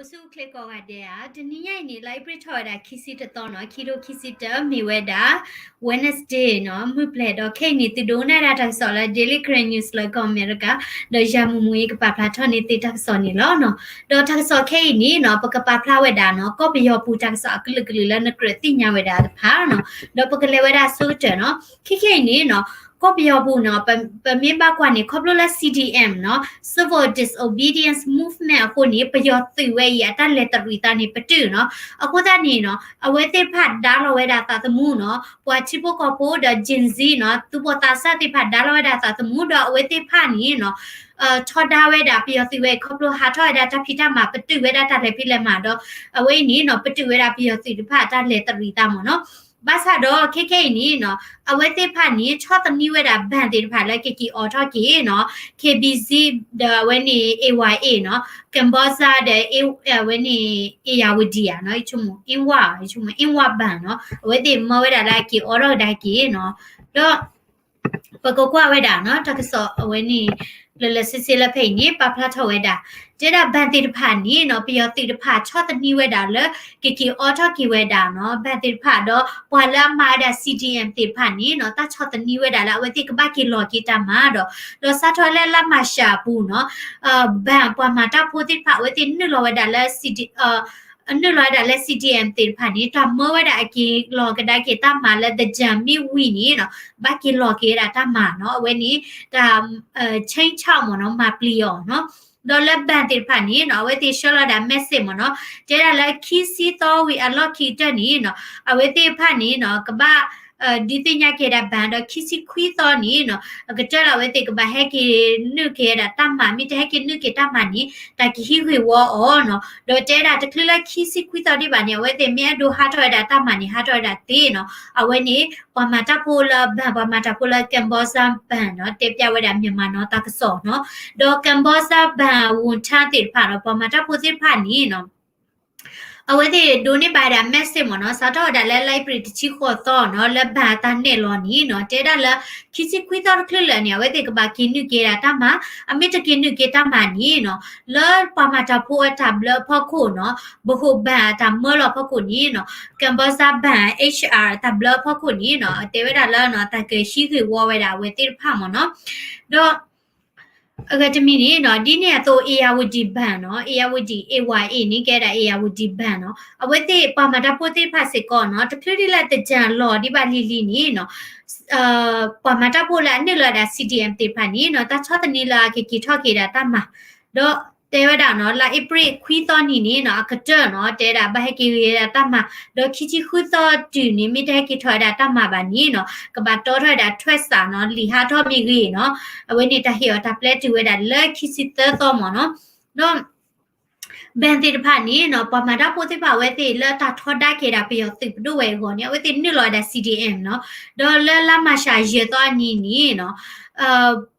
ဆူၣ်ချ့ကိးဂၤဒဲးဧါ, တနံၤညါအံၤန့ၣ် လါအ့ဖြ့ၣ်ထီၣ်ဝဲဒၣ်ခံဆံတသီနီၤ, ခံထိခံဆံတၢ မ့ၢ်ဝဲဒၣ် Wednesday နီၤ, မုၢ်ပျဲၤဒီးခဲအံၤန့ၣ် သုဒိကနၣ်ဒၣ်တၢ်ကစီၣ်လၢ Daily Karen News လၢကီၢ်အမဲရကၤ, ဒီးယၤမူမူအံၤကပာ်ဖျါထီၣ်န့ၢ်သုတၢ်ကစီၣ်န့ၣ်လီၤနီၤ. ဒီးတၢ်ကစီၣ်ခဲအံၤန့ၣ်နီၤ ပကပာ်ဖျါဝဲဒၣ်နီၤ ကီၢ်ပယီၤပူၤတၢ်ကစီၣ်အကလုာ်ကလုာ်လၢနကြၢးသ့ၣ်ညါဝဲဒၣ်တဖၣ်နီၤ, ဒီးပကလဲၤဝဲဒၣ်အဆိကတၢၢ်နီၤ. ခဲခဲအံၤန့ၣ်နီၤ ကီၢ်ပယီၤပူၤနီၤ ပမ့ၢ်ဘၣ်ကွၢ်န့ၣ် ခီဖျိလၢ C D M နီၤ Civil Disobedience Movement အဃိန့ၣ် ပယီၤသုးဝဲအံၤအတၢ်လဲၤတရံးသးန့ၣ်ပတုာ်နီၤ. အဃိသတးန့ၣ်နီၤ အဝဲသ့ၣ်တဖၣ်ဒါလီၤဝဲဒၣ်သးသမူနီၤ, ပှၤထံဖိကီၢ်ဖိဒီး Gen Z နီၤ သူၣ်ဘီၣ်သးစၢ်သ့ၣ်တဖၣ်ဒါလီၤဝဲဒၣ်သးသမူ ဒီးအဝဲသ့ၣ်တဖၣ်န့ၣ်နီၤ ထီဒါဝဲဒၣ်ပယီၤသုးဝဲအံၤ ခီဖျိဟးထီၣ်ဝဲဒၣ်တၢ်ဖံးတၢ်မၤ ပတုာ်ဝဲဒၣ်တၢ်လဲၤဖံးလဲၤမၤဒီး အဝဲအံၤန့ၣ်နီၤ ပတုာ်ဝဲဒၣ်ပယီၤသုးတဖၣ်အတၢ်လဲၤတရံးသးမ့ၢ်နီၤ. ဘၣ်ဆၣ်ဒီးခဲခဲအံၤန့ၣ်နီၤ အဝဲသ့ၣ်တဖၣ်န့ၣ် ဆီၣ်သနံးဝဲဒၣ် ဘဏ်သ့ၣ်တဖၣ်လၢကက့ၤအိးထီၣ်က့ၤနီၤ K B Z ဒီးအဝဲန့ၣ် A Y A နီၤ Kemboja ဒီး အဝဲန့ၣ် Irrawaddy ဧါနီၤ ယဆိကမိၣ် Inwa ယဆိကမိၣ် Inwa Bank နီၤ အဝဲသ့ၣ်မၢဝဲဒၣ်လၢအက့ၤအိးထီၣ်ကဒါက့ၤနီၤ. ဒီး ပကကွၢ်ဝဲဒၣ်နီၤ တၢ်ကစီၣ်အဝဲန့ၣ် လၢလၢဆ့ဆ့လၢဖဲအံၤန့ၣ် ပာ်ဖျါထီၣ်ဝဲဒၣ် တဲဒၣ် ဘဏ်သ့ၣ်တဖၣ်န့ၣ်နီၤ ပယီၤသုးတဖၣ်ဆီၣ်သနံးဝဲဒၣ်လၢ ကက့ၤအိးထီၣ်က့ၤဝဲဒၣ်နီၤ ဘဏ်သ့ၣ်တဖၣ်ဒီး ပှၤလၢအမၤဝဲဒၣ် C D M သ့ၣ်တဖၣ်န့ၣ်နီၤ တၢ်ဆီၣ်သနံးဝဲဒၣ်လၢအဝဲသ့ၣ်ကဘၣ်က့ၤလီၤက့ၤတၢ်မၤဒီး ဒီးစးထီၣ်လၢလါမၢ်ၡးအပူၤနီၤ ဘဏ်ပှၤမၤတၢ်ဖိသ့ၣ်တဖၣ် အဝဲသ့ၣ်နုာ်လီၤဝဲဒၣ်လၢ နုာ်လီၤဝဲဒၣ်လၢ C D M သ့ၣ်တဖၣ်န့ၣ် တၢ်မၢဝဲဒၣ်အက့ၤလီၤကဒါက့ၤတၢ်မၤလၢ သၢၣ်မံဝံၤန့ၣ်နီၤ ဘၣ်က့ၤလီၤက့ၤဝဲဒၣ်တၢ်မၤနီၤ အဝဲန့ၣ် တၢ် change မ့ၢ်နီၤ မၤပျံၤအီၤနီၤ. ဒီးလၢ ဘဏ်သ့ၣ်တဖၣ်န့ၣ်နီၤ အဝဲသ့ၣ်ဆှၢလီၤဒၣ် message မ့ၢ်နီၤ တဲဒၣ်လၢခံဆံသီဝံၤအလီၢ်ခံကတၢၢ်န့ၣ်နီၤ အဝဲသ့ၣ်တဖၣ်န့ၣ်နီၤ ကဘၣ် ဒုးသ့ၣ်ညါက့ၤဒၣ် ဘဏ် ဒီးခံဆံခွံသီန့ၣ်နီၤ အကတၢၢ်လၢအဝဲသ့ၣ်ကဘၣ်ဟဲက့ၤနုာ်က့ၤဝဲဒၣ်တၢ်မၤ မ့ၢ်တဟဲက့ၤနုာ်က့ၤတၢ်မၤန့ၣ် တၢ်ကဟံးဂ့ၢ်ဝီအီၤနီၤ. ဒီးတဲဒၣ်တချုးလၢခံဆံခွံသီဒံးဘၣ်န့ၣ် အဝဲသ့ၣ်မ့ၢ်အဲၣ်ဒိးဟးထီၣ်ဝဲဒၣ်တၢ်မၤန့ၣ် ဟးထီၣ်ဝဲဒၣ်သ့နီၤ. အဝဲန့ၣ် ပှၤမၤတၢ်ဖိလၢ ဘဏ် ပှၤမၤတၢ်ဖိလၢ Kemboja Bank နီၤ တဲပျးဝဲဒၣ် မြန်မာနီၤ တၢ်ကစီၣ်နီၤ. ဒီး Kemboja Bank ဝန်ထမ်း သ့ၣ်တဖၣ်နီၤ ပှၤမၤတၢ်ဖိသ့ၣ်တဖၣ်န့ၣ်နီၤ အဝဲသ့ၣ်ဒိးန့ၢ်ဘၣ်ဝဲဒၣ် message မ့ၢ်နီၤ စးထီၣ်ဝဲဒၣ်လၢလါအ့ဖြ့ၣ်တဆံဃိးသီနီၤ လၢ ဘဏ် အတၢ်နဲၣ်လီၤန့ၣ်နီၤ တဲဒၣ်လၢ ခံဆံခွံသီတချုးလၢာ်န့ၣ် အဝဲသ့ၣ်ကဘၣ်က့ၤနုာ်က့ၤဒၣ်တၢ်မၤ, အမ့ၢ်တက့ၤနုာ်က့ၤတၢ်မၤန့ၣ်နီၤ လၢပှၤမၤတၢ်ဖိအတၢ်ဘျၢအဖီခိၣ်နီၤ ဗဟိုဘဏ် အတၢ်မၢလီၤအဖီခိၣ်န့ၣ်နီၤ Kemboja Bank H R အတၢ်ဘျၢအဖီခိၣ်န့ၣ်နီၤ တဲဝဲဒၣ်လၢနီၤ တၢ်ကဟံးဂ့ၢ်ဝီဝဲဒၣ်အဝဲသ့ၣ်တဖၣ်မ့ၢ်နီၤ. ဒီး အဂၤတမံၤန့ၣ်နီၤ ဒ်န့ၣ်အသိး Irrawaddy Bank နီၤ Irrawaddy A Y A န့ၣ် ကဲဒၣ် Irrawaddy Bank နီၤ အဝဲသ့ၣ်ပှၤမၤတၢ်ဖိသ့ၣ်တဖၣ်စ့ၢ်ကီးနီၤ တချုးဒံးလၢသၢၣ်လီၤဒံးဘၣ်လံၤလံၤန့ၣ်နီၤ ပှၤမၤတၢ်ဖိလၢအနုာ်လီၤဝဲဒၣ် C D M သ့ၣ်တဖၣ်န့ၣ်နီၤ တၢ်ဆီၣ်သနံးလၢအကက့ၤထီၣ်က့ၤဒၣ်တၢ်မၤ ဒီးတဲဝဲဒၣ်နီၤ လါအ့ဖြ့ၣ်ခွံသီနံၤန့ၣ်နီၤ အကတၢၢ်နီၤ တဲဒၣ်ဘၣ်ဟဲက့ၤဝဲဒၣ်တၢ်မၤ ဒီးခံဆံဃုသီတုၤန့ၣ် မ့ၢ်တဟဲက့ၤထီၣ်ဝဲဒၣ်တၢ်မၤဘၣ်န့ၣ်နီၤ ကဘၣ်တီထီၣ်ဝဲဒၣ်ထွဲစးနီၤ လံာ်ဟးထီၣ်မ့ၢ်ဂ့ၤနီၤ အဝဲန့ၣ်တၢ်ဟ့ၣ်အီၤတၢ်ပျဲတုၤဝဲဒၣ်လၢခံဆံသၢသီမ့ၢ်နီၤ. ဒီး ဘဏ် သ့ၣ်တဖၣ်န့ၣ်နီၤ ပှၤမၤတၢ်ဖိသ့ၣ်တဖၣ်အဝဲသ့ၣ်လၢတၢ်ထီဒါက့ၤဒၣ်ပယီၤသုးပဒိၣ်ဝဲအဂီၢ်န့ၣ် အဝဲသ့ၣ်နုာ်လီၤဝဲဒၣ် C D M နီၤ ဒီးလၢလါမၢ်ၡးယဲၢ်သီအနံၤန့ၣ်နီၤ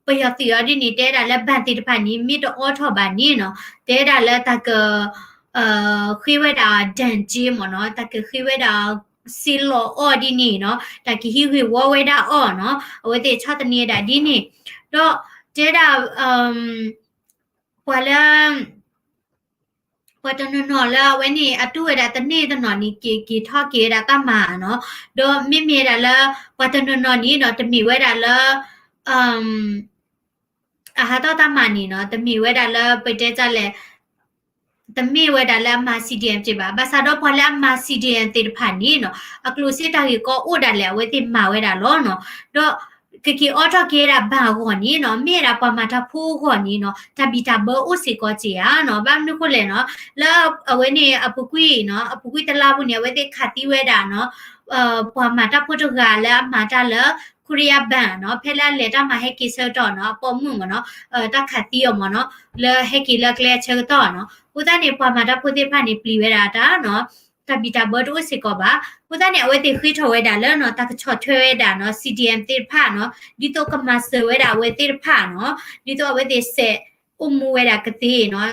ပယီၤသုးအီၤဒ်န့ၣ် တဲဒၣ်လၢ ဘဏ် သ့ၣ်တဖၣ်န့ၣ် မ့ၢ်တအိးထီၣ်ဘၣ်န့ၣ်နီၤ တဲဒၣ်လၢတၢ်က ဃ့ဝဲဒၣ် ဒဏ်ကြေး မ့ၢ်နီၤ တၢ်ကဃ့ဝဲဒၣ် စ့လီၤအီၣ်ဒ်န့ၣ်နီၤ တၢ်ကဟံးဂ့ၢ်ဝီဝဲဒၣ်အီၤနီၤ အဝဲသ့ၣ်ဆီၣ်သနံးဝဲဒၣ်ဒ်န့ၣ် ဒီးတဲဒၣ် ပှၤလၢ ပှၤတနီၤနီၤလၢအဝဲန့ၣ် အတူၢ်ဝဲဒၣ်တန့ၢ်တနီၤန့ၣ် က့ၤက့ၤထီၣ်က့ၤဝဲဒၣ်တၢ်မၤနီၤ ဒီးမ့မ့ၢ်ဝဲဒၣ်လၢ ပှၤတနီၤနီၤန့ၣ်နီၤ တမ့ၢ်ဝဲဒၣ်လၢ အဟးထီၣ်တၢ်မၤန့ၣ်နီၤ တမ့ၢ်ဝဲဒၣ်လၢပတဲတၢ်လဲၣ် တမ့ၢ်ဝဲဒၣ်လၢအမၤ C D M တ့ၢ်ဘၣ် ဘၣ်ဆၣ်ဒီးပှၤလၢအမၤ C D M သ့ၣ်တဖၣ်န့ၣ်နီၤ အကျိၣ်စ့တၢ်ဂ့ၢ်ကီအိၣ်ဒၣ်လဲာ် အဝဲသ့ၣ်မၤဝဲဒၣ်လီၤနီၤ ဒီးကက့ၤအိးထီၣ်က့ၤဝဲဒၣ် ဘဏ် အဂီၢ်န့ၣ်နီၤ မ့ၢ်ဝဲဒၣ်ပှၤမၤတၢ်ဖိအဂီၢ်န့ၣ်နီၤ တၢ်ဘံၣ်တၢ်ဘၢအိၣ်စ့ၢ်ကီးက့ၤဧါနီၤ ဘၣ်မနုၤဃိလဲၣ်နီၤ လၢအဝဲန့ၣ်အပူၤကွံာ်နီၤ အပူၤကွံာ်တလါပူၤန့ၣ် အဝဲသ့ၣ်ခးသံဝဲဒၣ်နီၤ ပှၤမၤတၢ်ဖိတဂၤလၢအမၤတၢ်လၢ Korea Bank နီၤ ဖဲလၢအလဲၤတၢ်မၤဟဲက့ၤဆၢကတီၢ်နီၤ အပိာ်မုၣ်မ့ၢ်နီၤ တၢ်ခးသံအီၤမ့ၢ်နီၤ လၢဟဲက့ၤလၢကျဲအဆၢကတီၢ်နီၤ အဃိသတးန့ၣ် ပှၤမၤတၢ်ဖိသ့ၣ်တဖၣ်န့ၣ် ပျံၤဝဲဒၣ်တၢ်နီၤ တၢ်ဘံၣ်တၢ်ဘၢတအိၣ်စ့ၢ်ကီးဘၣ် အဃိသတးန့ၣ် အဝဲသ့ၣ်ဃ့ထီၣ်ဝဲဒၣ်လၢနီၤ တၢ်ကဆီၣ်ထွဲဝဲဒၣ်နီၤ C D M သ့ၣ်တဖၣ်နီၤ ဒ်သိးကမၤစၢၤဝဲဒၣ်အဝဲသ့ၣ်တဖၣ်နီၤ ဒ်သိးအဝဲသ့ၣ်စဲး အိၣ်မူဝဲဒၣ်ကသ့နီၤ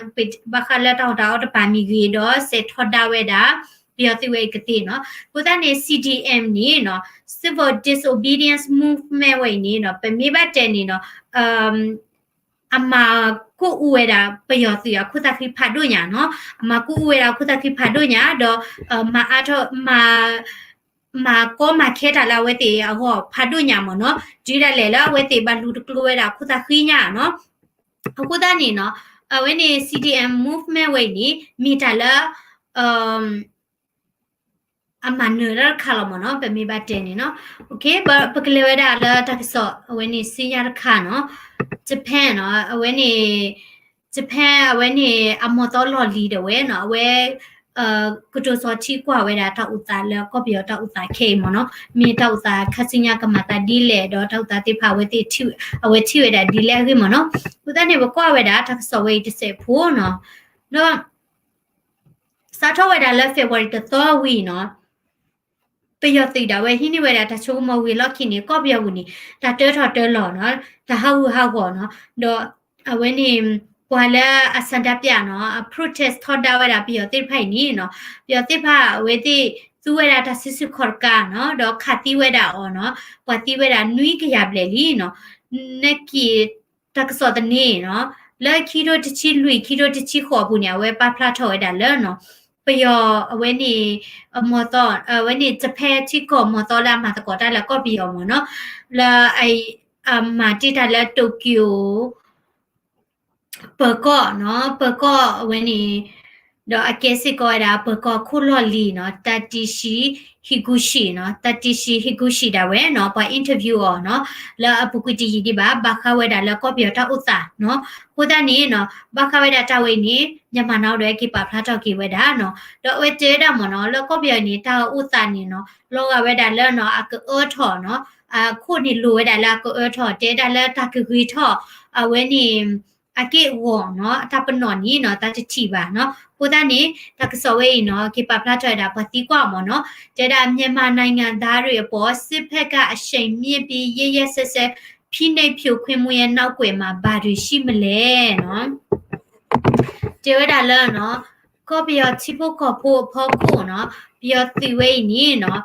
ဘၣ်ဃးလၢတၢ်အီၣ်တၢ်အီတပၤမ့ၢ်ဂ့ၤဒီး စဲးထီဒါဝဲဒၣ် ပယီၤသုးဝဲအံၤကသ့နီၤ အဃိသတးန့ၣ် C D M န့ၣ်နီၤ Civil Disobedience Movement ဝဲအံၤန့ၣ်နီၤ ပမ့ၢ်ဘၣ်တဲန့ၣ်နီၤ အမၤကိၣ်အူဝဲဒၣ်ပယီၤသုးအခိၣ်သးဃံဖးဒိၣ်ညါနီၤ, အမၤကိၣ်အူဝဲဒၣ်အခိၣ်သးဃံဖးဒိၣ်ညါ ဒီး မၤအါထီၣ် မၤ မၤကီမၤခဲတၢ်လၢအဝဲသ့ၣ်အဂီၢ်ဖးဒိၣ်ညါမ့ၢ်နီၤ, တုၤဒၣ်လဲာ်လၢအဝဲသ့ၣ်ဘၣ်လူၤတကျိၤဝဲဒၣ်အခိၣ်သးဃံညါနီၤ. အဃိသတးန့ၣ်နီၤ, အဝဲန့ၣ် C D M movement ဝဲအံၤန့ၣ် မ့ၢ်တၢ်လၢ အမၤနၢၤတၢ်တခါလီၤမ့ၢ်နီၤ, ပမ့ၢ်ဘၣ်တဲန့ၣ်နီၤ. ပကလဲၤဝဲဒၣ်လၢတၢ်ကစီၣ်အဝဲန့ၣ် စံညါတခါနီၤ, Japan နီၤ, အဝဲန့ၣ် Japan အဝဲန့ၣ် အမီၢ်သီလီၢ်လံၤဒၣ်ဝဲနီၤ, အဝဲ ကတိၤစီၤထံကွၢ်ဝဲဒၣ်တၢ်အိၣ်သးလၢကီၢ်ပယီၤတၢ်အိၣ်သးခဲအံၤမ့ၢ်နီၤ, မ့ၢ်တၢ်အိၣ်သးခါဆူညါကမၤသးဒ်လဲၣ် ဒီးတၢ်အိၣ်သးသ့ၣ်တဖၣ်အဝဲသ့ၣ် အဝဲထံၣ်ဝဲဒၣ်ဒ်လဲၣ်အဂ့ၢ်မ့ၢ်နီၤ. အဃိသတးန့ၣ် ပကွၢ်ဝဲဒၣ်တၢ်ကစီၣ်ဝဲအံၤတစဲးဖိနီၤ, ဒီး စးထီၣ်ဝဲဒၣ်လၢ February တသီဝံၤနီၤ, ပယီၤသုးဒၣ်ဝဲဟံးန့ၢ်ဝဲဒၣ်တၢ်ဆိကမိၣ်ဝံၤအလီၢ်ခံန့ၣ် ကီၢ်ပယီၤပူၤန့ၣ် တၢ်တၢထီၣ်တၢလီၤနီၤ, တၢ်ဟးဂူာ်ဟးဂီၤနီၤ, ဒီးအဝဲန့ၣ် ပှၤလၢအ ဆန္ဒပြ နီၤ, အ protest ထီဒါဝဲဒၣ်ပယီၤသ့ၣ်တဖၣ်အံၤန့ၣ်နီၤ, ပယီၤသ့ၣ်တဖၣ်အဝဲသ့ၣ်သူဝဲဒၣ်တၢ်စုဆူၣ်ခီၣ်တကးနီၤ, ဒီးခးသံဝဲဒၣ်အီၤနီၤ, ပှၤသံဝဲဒၣ်နွံကယၤဘျဲၣ်လံနီၤ, နက့ၤ တၢ်ကစီၣ်သန့နီၤ, လၢခံထိတဆံလွံၢ် ခံထိတဆံဃိးအပူၤန့ၣ် အဝဲပာ်ဖျါထီၣ်ဝဲဒၣ်လၢနီၤ, ပယီၤအဝဲန့ၣ် အမီၢ်သီ အဝဲန့ၣ် Japan ထံကီၢ်မီၢ်သီလၢအမၤသကိးတၢ်လၢကီၢ်ပယီၤမ့ၢ်နီၤ, လၢအ အမၤတ့ၢ်တၢ်လၢ Tokyo ပၢၤကီၢ်နီၤ, ပၢၤကီၢ်အဝဲန့ၣ် ဒီးအကဲစ့ၢ်ကီးဝဲဒၣ် ပၢၤကီၢ်ခိၣ်လီၢ်လံၤနီၤ, Tadashi Higoshi နီၤ, Tadashi Higoshi ဒၣ်ဝဲနီၤ, ပှၤ interview အီၤနီၤ, လၢအပူၤကွံာ်တယံာ်ဒံးဘၣ် ဘၣ်ဃးဝဲဒၣ်လၢကီၢ်ပယီၤတၢ်အိၣ်သးနီၤ. အဃိသတးန့ၣ်နီၤ, ဘၣ်ဃးဝဲဒၣ်တၢ်ဝဲအံၤန့ၣ် Myanmar Now ဒီးက့ၤပာ်ဖျါထီၣ်က့ၤဝဲဒၣ်နီၤ, ဒီးအဝဲတဲဝဲဒၣ်မ့ၢ်နီၤ, လၢကီၢ်ပယီၤန့ၣ် တၢ်အိၣ်သးန့ၣ်နီၤ, လီၤဂာ်ဝဲဒၣ်လၢနီၤ, အကအၢထီၣ်နီၤ, အခိၣ်န့ၣ်လိၤဝဲဒၣ်လၢအကအၢထီၣ်, တဲဝဲဒၣ်လၢတၢ်ကဂ့ၤထီၣ် အဝဲန့ၣ် အက့ၢ်အဂီၤနီၤ, အတၢ်ပနီၣ်န့ၣ်နီၤ, တၢ်တထံၣ်ဘၣ်နီၤ. အဃိသတးန့ၣ် တၢ်ကစီၣ်ဝဲအံၤနီၤ, က့ၤပာ်ဖျါထီၣ်ဝဲဒၣ်ပှၤသံကွၢ်မ့ၢ်နီၤ, တဲဒၣ် မြန်မာနိုင်ငံသားတွေအပေါ် စစ်ဘက်ကအရှိန်မြှင့်ပြီး ရက်ရက်စက်စက် ဖိနှိပ်ဖြိုခွင်းမှုရဲ့နောက်ကွယ်မှာ ဘာတွေရှိမလဲနီၤ. တဲဝဲဒၣ်လၢနီၤ, ကီၢ်ပယီၤထံဖိကီၢ်ဖိအဖီခိၣ်နီၤ, ပယီၤသုးဝဲအံၤန့ၣ်နီၤ,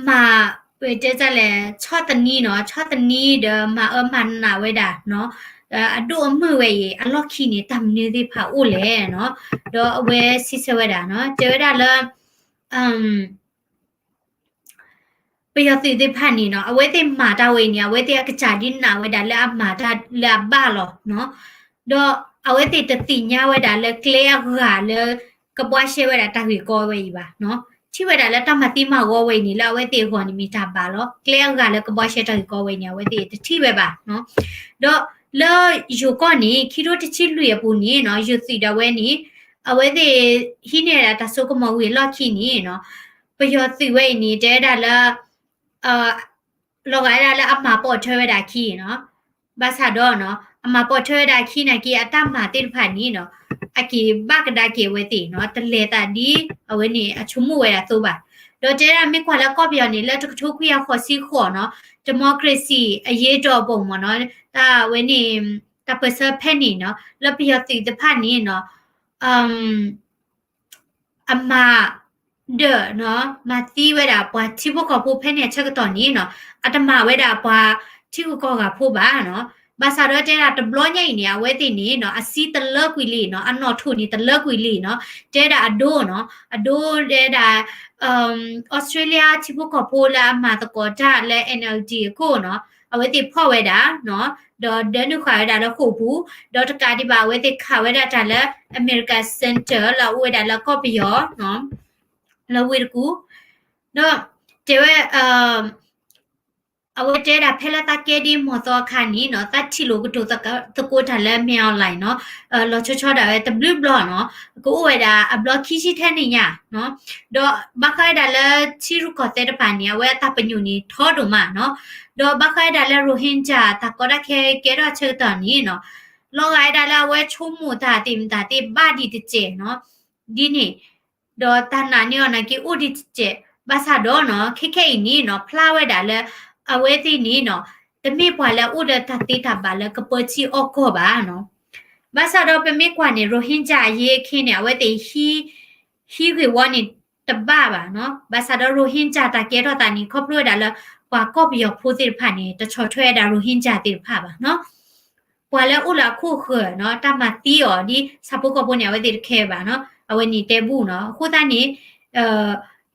မၤ ပတဲတၢ်လဲၣ်, ဆီၣ်သနံးနီၤ, ဆီၣ်သနံးဒီးမၤအၢမၤနးဝဲဒၣ်နီၤ, အဒိၣ်အမုၢ်ဝဲအံၤ အလီၢ်ခံန့ၣ် တၢ်မနုၤသ့ၣ်တဖၣ်အိၣ်လဲၣ်နီၤ. ဒီးအဝဲစံးဆၢဝဲဒၣ်နီၤ, တဲဝဲဒၣ်လၢ ပယီၤသုးသ့ၣ်တဖၣ်န့ၣ်နီၤ, အဝဲသ့ၣ်မၤတၢ်ဝဲအံၤန့ၣ် အဝဲသ့ၣ်အကစၢ်ဒ်နးဝဲဒၣ်လၢအမၤတၢ်လၢအဘၣ်လီၤနီၤ. ဒီးအဝဲသ့ၣ်တသ့ၣ်ညါဝဲဒၣ်လၢကျဲအဂၤလၢ ကဘှါရှဲဝဲဒၣ်တၢ်ဂ့ၢ်ကီဝဲအံၤဘၣ်နီၤ. ထံၣ်ဝဲဒၣ်လၢတၢ်မၤသံမၤဝီဝဲအံၤန့ၣ် လၢအဝဲသ့ၣ်အဂီၢ်န့ၣ်မ့ၢ်တၢ်ဘၣ်လီၤ. ကျဲအဂၤလၢကဘှါရှဲတၢ်ဂ့ၢ်ကီဝဲအံၤန့ၣ် အဝဲသ့ၣ်တထံၣ်ဝဲဘၣ်နီၤ. ဒီးလၢယိၤကီၢ်န့ၣ် ခံထိတဆံလွံၢ်အပူၤန့ၣ်နီၤ, ယိၤသုးဒၣ်ဝဲန့ၣ် အဝဲသ့ၣ်ဟံးန့ၢ်ဒၣ်တၢ်စိကမီၤဝံၤအလီၢ်ခံန့ၣ်နီၤ, ပယီၤသုးဝဲအံၤန့ၣ် တဲဝဲဒၣ်လၢ လီၤဂာ်ဝဲဒၣ်လၢအမၤပိာ်ထွဲဝဲဒၣ်အခံနီၤ. ဘၣ်ဆၣ်ဒီးနီၤ, အမၤပိာ်ထွဲဝဲဒၣ်အခံနာ်က့ အတၢ်မၤသ့ၣ်တဖၣ်န့ၣ်နီၤ, အက့ၤဘၣ်ကဒါက့ၤအဝဲသ့ၣ်နီၤ, တလဲၤသးဒ်အဝဲန့ၣ်အဆိကမိၣ်ဝဲဒၣ်အသိးဘၣ်. ဒီးတဲဒၣ်မ့ၢ်ကွၢ်လၢကီၢ်ပယီၤန့ၣ် လၢတကထိခွံကယၤဃိးဆံဃိးနီၤ, democracy အရေးတော်ပုံမ့ၢ်နီၤ, တၢ်ဝဲန့ၣ် တၢ်ပၢၢ်ဆၢဖဲန့ၣ်နီၤ, လၢပယီၤသုးတဖၣ်န့ၣ်နီၤ အမၤဒၢးနီၤ, မၤသံဝဲဒၣ်ပှၤထံဖိကီၢ်ဖိဖဲန့ၣ်အဆၢကတီၢ်န့ၣ်နီၤ, အတမၤဝဲဒၣ်ပှၤထံဂုၤကီၢ်ဂၤဖိဘၣ်နီၤ. ဘၣ်ဆၣ်ဒီးတဲဒၣ်တဘျီညါအံၤန့ၣ် အဝဲသ့ၣ်န့ၣ်နီၤ, အစံတလၢကွံာ်လံနီၤ, အနီၣ်ထိၣ်န့ၣ်တလၢကွံာ်လံနီၤ, တဲဒၣ်အဒိနီၤ, အဒိတဲဒၣ် အီစထြ့လယါထံဖိကီၢ်ဖိလၢအမၤသကိးတၢ်လၢ N L D အခိၣ်နီၤ, အဝဲသ့ၣ်ဖီၣ်ဝဲဒၣ်နီၤ, ဒီးဒၢနုာ်ဃာ်ဝဲဒၣ်လၢဃိာ်ပူၤ, ဒီးတကးဒံးဘၣ် အဝဲသ့ၣ်ခးဝဲဒၣ်တၢ်လၢ America Center လၢအအိၣ်ဝဲဒၣ်လၢကီၢ်ပယီၤနီၤ, လၢဝ့ၢ်တကူၣ်, ဒီးတဲဝဲ အဝဲတဲဒၣ်ဖဲလၢသးကဲဒ်မီၢ်သီအခါန့ၣ်နီၤ, သးထံၣ်လိာ်ကတိၤသကိးတၢ်လၢ မင်းအောင်လှိုင် နီၤ, လီၤဆီဆီဒၣ်ဝဲတဘျုးဘျီနီၤ, ကအိၣ်ဝဲဒၣ်အဘျီခံဆံထဲန့ၣ်ညါနီၤ, ဒီးဘၣ်ဃးဝဲဒၣ်လၢထံရူၢ်ကီၢ်သဲးတဖၣ်န့ၣ် အဝဲအတၢ်ပညိၣ်န့ၣ်ထီဒိၣ်မးနီၤ, ဒီးဘၣ်ဃးဝဲဒၣ်လၢ Rohingya တၢ်ကီတၢ်ခဲကဲထီၣ်အဆၢကတီၢ်န့ၣ်နီၤ, လီၤဂာ်ဝဲဒၣ်လၢအဝဲဆိကမိၣ်တၢ်သ့ၣ်မတၤသ့ၣ်ဘၣ်ဒံးတစဲးနီၤ, ဒ်န့ၣ် ဒီးတၢ်နာ်န့ၢ်အီၤနာ်က့အိၣ်ဒံးတစဲး, ဘၣ်ဆၣ်ဒီးနီၤ ခဲခဲအံၤန့ၣ်နီၤ ဖျါဝဲဒၣ်လၢ အဝဲသ့ၣ်န့ၣ်နီၤ တမ့ၢ်ပှၤလၢအအိၣ်ဒီးတၢ်သ့တၢ်ဘၣ်လၢကပၢထံအီၣ်ကီၢ်ဘၣ်နီၤ. ဘၣ်ဆၣ်ဒီးပမ့ၢ်ကွၢ်န့ၣ် Rohingya အရေးအခင်းန့ၣ် အဝဲသ့ၣ် ဟံးဂ့ၢ်ဝီန့ၣ်တဘၣ်ဘၣ်နီၤ. ဘၣ်ဆၣ်ဒီး Rohingya တၢ်ကဲထီၣ်သးန့ၣ် ခီဖျိဝဲဒၣ်လၢ ပှၤကီၢ်ပယီၤဖိသ့ၣ်တဖၣ်န့ၣ် တဆီၣ်ထွဲဝဲဒၣ် Rohingya သ့ၣ်တဖၣ်ဘၣ်နီၤ. ပှၤလၢအိၣ်လၢအခိၣ်ဃၢၤနီၤ တၢ်မၤသံအီၤဒ်ဆၣ်ဖိကီၢ်ဖိန့ၣ် အဝဲသ့ၣ်တခဲဘၣ်နီၤ. အဝဲန့ၣ်တဲဘူၣ်နီၤ. အဃိသတးန့ၣ်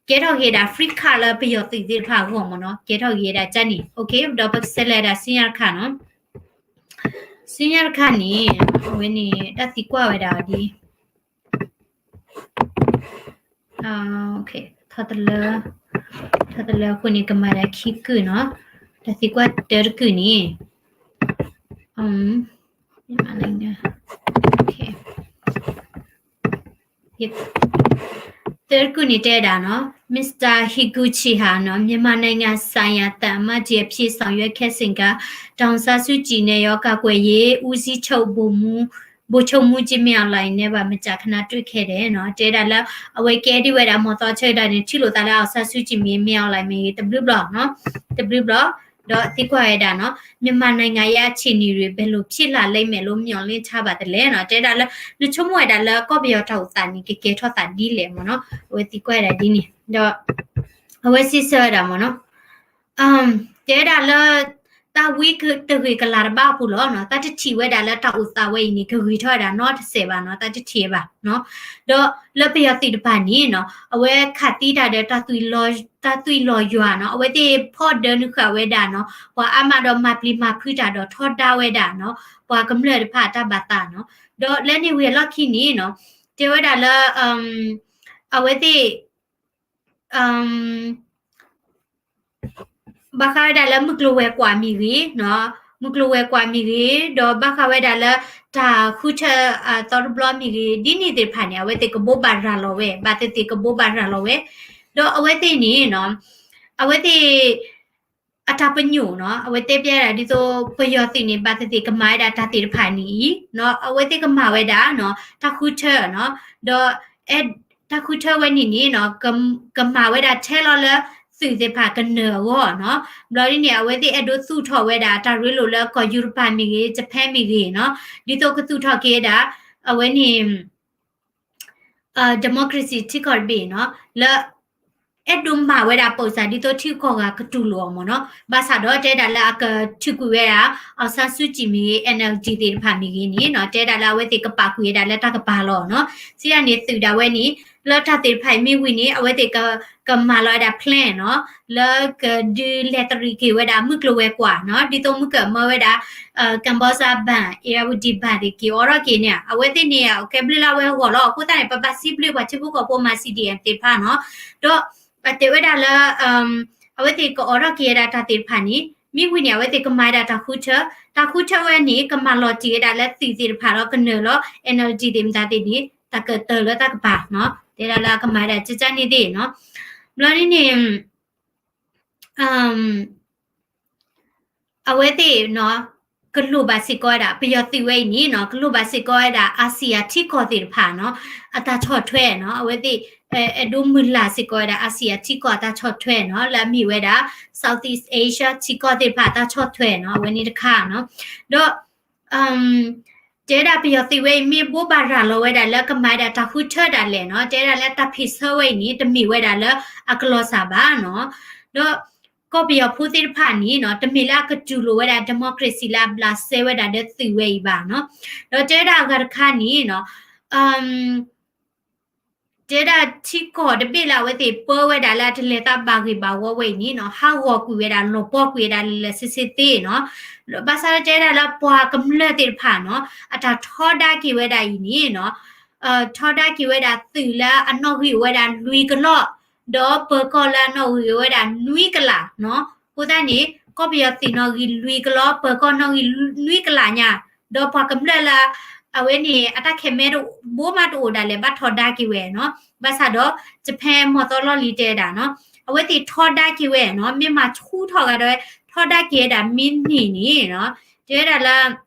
ကဲထီၣ်က့ၤဒၣ် free card လၢပယီၤသုးသ့ၣ်တဖၣ်အဂီၢ်မ့ၢ်နီၤ. ကဲထီၣ်က့ၤဒၣ်ကန့ၣ် OK, ဒီးပကဆဲးလဲၤဒၣ်ဆူညါတခါနီၤ. ဆူညါတခါန့ၣ် အဝဲန့ၣ် တၢ်သံကွၢ်ဝဲဒၣ်ဒ် ထီတလၢ ထီတလၢအဃိန့ၣ် ကမၤဒၣ်ခံကုာ်နီၤ. တၢ်သံကွၢ်တၢတကုာ်န့ၣ် တၢတကုာ်န့ၣ်တဲဒၣ်နီၤ, Mister Higuchi ဟာနော် မြန်မာနိုင်ငံဆိုင်ရာသံအမတ်ကြီးအဖြစ်ဆောင်ရွက်ခဲ့စဉ်က ဒေါ်အောင်ဆန်းစုကြည်နဲ့ရော ကာကွယ်ရေးဦးစီးချုပ်ဗိုလ်မှူး ဗိုလ်ချုပ်မှူးကြီးမင်းအောင်လှိုင်နဲ့ပါ မကြာခဏတွေ့ခဲ့တယ်နော်. တဲဒၣ်လၢ အဝဲကဲဒ်ဝဲဒၣ် မီၢ်သီဆၢကတီၢ်န့ၣ် ထံၣ်လိာ်သးလၢ အောင်ဆန်းစုကြည် မ့ၢ် မင်းအောင်လှိုင် မ့ၢ်ဂ့ၤ တဘျုးဘျီနီၤ, တဘျုးဘျီ ဒီးသံကွၢ်ဝဲဒၣ်နီၤ, မြန်မာနိုင်ငံရဲ့အခြေအနေတွေ ဘယ်လိုဖြစ်လာလိမ့်မယ်လို့ မျှော်လင့်ထားပါသလဲနီၤ. တဲဒၣ်လၢ နဆိကမိၣ်ဝဲဒၣ်လၢ ကီၢ်ပယီၤတၢ်အိၣ်သးန့ၣ် ကကဲထီၣ်သးဒ်လဲၣ်မ့ၢ်နီၤ. အဝဲသံကွၢ်ဝဲဒၣ်ဒ်န့ၣ် ဒီး အဝဲစံးဆၢဝဲဒၣ်မ့ၢ်နီၤ, တဲဒၣ်လၢ တၢ်ဝံတဂ့ၤကလၤတဘၣ်အပူၤလီၤနီၤ, တၢ်တထံၣ်ဝဲဒၣ်လၢတၢ်အိၣ်သးဝဲအံၤန့ၣ် ကဂ့ၤထီၣ်ဝဲဒၣ်နီတစဲးဘၣ်နီၤ, တၢ်တထံၣ်ဘၣ်နီၤ. ဒီးလၢပယီၤသုးတဖၣ်န့ၣ်နီၤ, အဝဲခးသံတၢ်ဒီး တၢ်သွံၣ်လီၤယွၤနီၤ, အဝဲသ့ၣ်ဖီၣ်ဒၢနုာ်ဃာ်ဝဲဒၣ်နီၤ, ပှၤအါမးဒီးမၤပျံၤမၤဖုးတၢ်ဒီးထီဒါဝဲဒၣ်နီၤ, ပှၤကမျၢၢ်တဖၣ်အတၢ်ဘၣ်သးနီၤ. ဒီးလၢန့ၣ်ဝံၤအလီၢ်ခံန့ၣ်နီၤ, တဲဝဲဒၣ်လၢ အဝဲသ့ၣ် ဘၣ်ဃးဝဲဒၣ်လၢမုၢ်ကျိၤဝဲၤကွာ်မ့ၢ်ဂ့ၤ, မုၢ်ကျိၤဝဲၤကွာ်မ့ၢ်ဂ့ၤ, ဒီးဘၣ်ဃးဝဲဒၣ်လၢ တၢ်ဃုထၢအသီတဘျီမ့ၢ်ဂ့ၤ, ဒ်န့ၣ်သ့ၣ်တဖၣ်န့ၣ် အဝဲသ့ၣ်ကဘိးဘၣ်ရၤလီၤဝဲ, ဘၣ်သ့ၣ်သ့ၣ်ကဘိးဘၣ်ရၤလီၤဝဲ, ဒီးအဝဲသ့ၣ်န့ၣ်နီၤ, အဝဲသ့ၣ် အတၢ်ပညိၣ်နီၤ, အဝဲတဲပျဲဒၣ်ဒ်သိး ပယီၤသုးန့ၣ် ဘၣ်သ့ၣ်သ့ၣ်ကမၤဝဲဒၣ်တၢ်သ့ၣ်တဖၣ်န့ၣ်အံၤ, အဝဲသ့ၣ်ကမၤဝဲဒၣ်နီၤ, တၢ်ဃုထၢနီၤ, ဒီး တၢ်ဃုထၢဝဲန့ၣ်န့ၣ်နီၤ, ကမၤဝဲဒၣ်ထဲလီၤလၢ သုးသ့ၣ်တဖၣ်ကနၢၤအဂီၢ်နီၤ. ဘျီဒ်န့ၣ် အဝဲသ့ၣ်အဲၣ်ဒိးသူၣ်ထီၣ်ဝဲဒၣ် တၢ်ရ့လိာ်လၢကီၢ်ယူရပၤမ့ၢ်ဂ့ၤ, Japan မ့ၢ်ဂ့ၤနီၤ, ဒ်သိးကသူၣ်ထီၣ်က့ၤဝဲဒၣ် အဝဲန့ၣ် democracy ထံကီၢ်တဘ့ၣ်နီၤ, လၢ အဲၣ်ဒိးမၤဝဲဒၣ် ပုံစံ ဒ်သိးထံဂုၤကီၢ်ဂၤကတူၢ်လိာ်အီၤမ့ၢ်နီၤ. ဘၣ်ဆၣ်ဒီးတဲဒၣ်လၢအကထုးကွံာ်ဝဲဒၣ် အောင်ဆန်းစုကြည် မ့ၢ်ဂ့ၤ, NLD သ့ၣ်တဖၣ်မ့ၢ်ဂ့ၤန့ၣ်နီၤ, တဲဒၣ်လၢအဝဲသ့ၣ်ကပာ်ကွံာ်ဝဲဒၣ်လၢတၢ်ကပၤလီၤနီၤ. စံးဒ်န့ၣ် သုးဒၣ်ဝဲန့ၣ် လၢတၢ်သ့ၣ်တဖၣ်အံၤမ့ၢ်ဝံၤန့ၣ် အဝဲသ့ၣ်ကမၤလီၤဝဲဒၣ် plan နီၤ, လၢကဒုးလဲၤတရံးက့ၤဝဲဒၣ် မုၢ်ကျိၤဝဲၤကွာ်နီၤ, ဒ်သိးမုၢ်ကမၢဝဲဒၣ် Gambela Band, Irrawaddy Band သ့ၣ်က့ၤအိးထီၣ်က့ၤန့ၣ် အဝဲသ့ၣ်န့ၣ် ကဲဘျုးလၢအဝဲအဂီၢ်လီၤ. အဃိသတးန့ၣ် ပဘၣ်စံးဘျုးပှၤထံဖိကီၢ်ဖိမၤ CDM သ့ၣ်တဖၣ်နီၤ, ဒီး တဲဝဲဒၣ်လၢ အဝဲသ့ၣ်ကအိးထီၣ်က့ၤဝဲဒၣ်တၢ်သ့ၣ်တဖၣ်န့ၣ် မ့ၢ်ဝံၤန့ၣ် အဝဲသ့ၣ်ကမၤဝဲဒၣ်တၢ်ဃုထၢ, တၢ်ဃုထၢဝဲန့ၣ် ကမၤလီၤတံၢ်ဝဲဒၣ်လၢသုးသ့ၣ်တဖၣ်ဒီးကနၢၤလီၤ NLD သ့ၣ်မတၤသ့ၣ်န့ၣ် တၢ်ကတၢၢ်လၢတၢ်ကပၤနီၤ, တဲဒၣ်လၢအကမၤဝဲဒၣ်ကကန့ၣ်သ့ၣ်နီၤ. ဘျီဒ်န့ၣ် အဝဲသ့ၣ်နီၤ ကလိၣ်ဘၣ်စ့ၢ်ကီးဝဲဒၣ် ပယီၤသုးဝဲအံၤန့ၣ်နီၤ ကလိၣ်ဘၣ်စ့ၢ်ကီးဝဲဒၣ် အၣ်စံၣ်ယၣ်ထံကီၢ်သ့ၣ်တဖၣ်နီၤ အတၢ်ဆီၣ်ထွဲနီၤ. အဝဲသ့ၣ် အဲၣ်ဒိးမုၢ်လၢ်စ့ၢ်ကီးဝဲဒၣ် အၣ်စံၣ်ယၣ်ထံကီၢ်အတၢ်ဆီၣ်ထွဲနီၤ လၢအမ့ၢ်ဝဲဒၣ် Southeast Asia ထံကီၢ်သ့ၣ်တဖၣ်အတၢ်ဆီၣ်ထွဲနီၤ အဝဲန့ၣ်တခါနီၤ. ဒီး တဲဒၣ်ပယီၤသုးဝဲအံၤ မ့ၢ်ဘိးဘၣ်ရၤလီၤဝဲဒၣ်လၢကမၤဝဲဒၣ်တၢ်ဃုထၢဒၣ်လဲာ်နီၤ တဲဒၣ်လၢတၢ်ဖ့ၣ်ဆၢဝဲအံၤန့ၣ် တမ့ၢ်ဝဲဒၣ်လၢအကလီၤစၢ်ဘၣ်နီၤ. ဒီးကီၢ်ပယီၤဖိသ့ၣ်တဖၣ်န့ၣ်နီၤ တမ့ၢ်လၢအကတူၢ်လိာ်ဝဲဒၣ် democracy လၢအဘျးစဲဝဲဒၣ်ဒီးသုးဝဲအံၤဘၣ်နီၤ. ဒီးတဲဒၣ်အဂၤတခါန့ၣ်နီၤ တဲဒၣ်ထံကီၢ်တဘ့ၣ်လၢအဝဲသ့ၣ်ပၢဝဲဒၣ်လၢအတလဲၤသးဘၣ်ဂ့ၢ်ဘၣ်ဝီဝဲအံၤန့ၣ်နီၤ ဟးဂီၤကွံာ်ဝဲဒၣ် လီၤပှီၢ်ကွံာ်ဝဲဒၣ်လၢာ်လၢာ်ဆ့ဆ့သ့နီၤ. ဘၣ်ဆၣ်တဲဒၣ်လၢပှၤကမျၢၢ်သ့ၣ်တဖၣ်နီၤ အတၢ်ထီဒါက့ၤဝဲဒၣ်အံၤန့ၣ်နီၤ ထီဒါက့ၤဝဲဒၣ်သုးလၢအနီၣ်ဂံၢ်အိၣ်ဝဲဒၣ်လွံၢ်ကလီၢ် ဒီးပၢၤကီၢ်လၢအနီၣ်ဂံၢ်အိၣ်ဝဲဒၣ်နွံကလးနီၤ. အဃိသတးန့ၣ် ကီၢ်ပယီၤသုးနီၣ်ဂံၢ်လွံၢ်ကလီၢ် ပၢၤကီၢ်နီၣ်ဂံၢ်နွံကလးညါ ဒီးပှၤကမျၢၢ်လၢ အဝဲန့ၣ် အတၢ်ခဲမဲဘိမးတအိၣ်ဒၣ်လဲာ် ဘၣ်ထီဒါက့ၤဝဲနီၤ. ဘၣ်ဆၣ်ဒီး Japan မီၢ်သီလီၢ်လံၤတဲဒၣ်နီၤ အဝဲသ့ၣ်ထီဒါက့ၤဝဲနီၤ မ့ၢ်မၤဆူၣ်ထီၣ်ဂၤဒီး ထီဒါက့ၤဝဲဒၣ်မ့ၢ်န့ၢ်န့ၣ်နီၤ တဲဝဲဒၣ်လၢ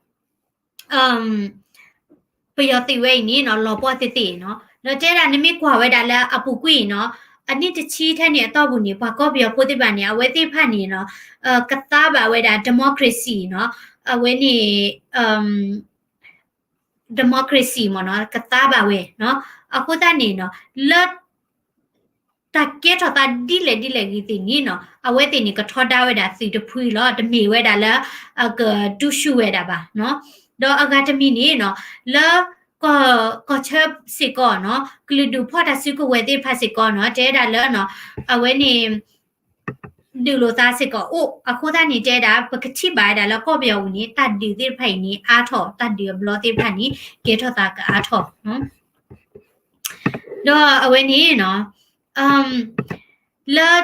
ပယီၤသုးဝဲအံၤန့ၣ်နီၤ လီၤပှီၢ်သ့သ့နီၤ. ဒီးတဲဒၣ် နမ့ၢ်ကွၢ်ဝဲဒၣ်လၢအပူၤကွံာ်နီၤ အနံၣ်တဆံထဲန့ၣ်အတီၢ်ပူၤန့ၣ် ပှၤကီၢ်ပယီၤဖိသ့ၣ်တဖၣ်န့ၣ် အဝဲသ့ၣ်တဖၣ်န့ၣ်နီၤ ကသါဘၣ်ဝဲဒၣ် democracy နီၤ အဝဲန့ၣ် democracy မ့ၢ်နီၤ ကသါဘၣ်ဝဲနီၤ. အဃိသတးန့ၣ်နီၤ လၢ တၢ်ကဲထီၣ်သးဒ်လဲၣ်ဒ်လဲၣ်ဂ့ၤသ့ၣ်န့ၣ်နီၤ အဝဲသ့ၣ်န့ၣ်ကထီဒါဝဲဒၣ်သုးတဖုလီၤ. တမ့ၢ်ဝဲဒၣ်လၢ အကတူၢ်ဆူၣ်ဝဲဒၣ်ဘၣ်နီၤ. ဒီးအဂၤတမံၤန့ၣ်နီၤ လၢ ကီၢ်ဆၢစ့ၢ်ကီးနီၤ ကလုာ်ဒူၣ်ဖီၣ်တၢ်စုကဝဲၤသ့ၣ်တဖၣ်စ့ၢ်ကီးနီၤ တဲဝဲဒၣ်လၢနီၤ အဝဲန့ၣ် ဒုးလိာ်သးစ့ၢ်ကီးအိၣ် အဃိသတးန့ၣ်တဲဒၣ် ပကထံၣ်ဘၣ်ဝဲဒၣ်လၢကီၢ်ပယီၤပူၤန့ၣ် တၢ်ဒုးသ့ၣ်တဖၣ်အံၤန့ၣ် အါထီၣ် တၢ်ဒုးအဘျီသ့ၣ်တဖၣ်န့ၣ် ကဲထီၣ်သးကအါထီၣ် ဒီးအဝဲန့ၣ်နီၤ လၢ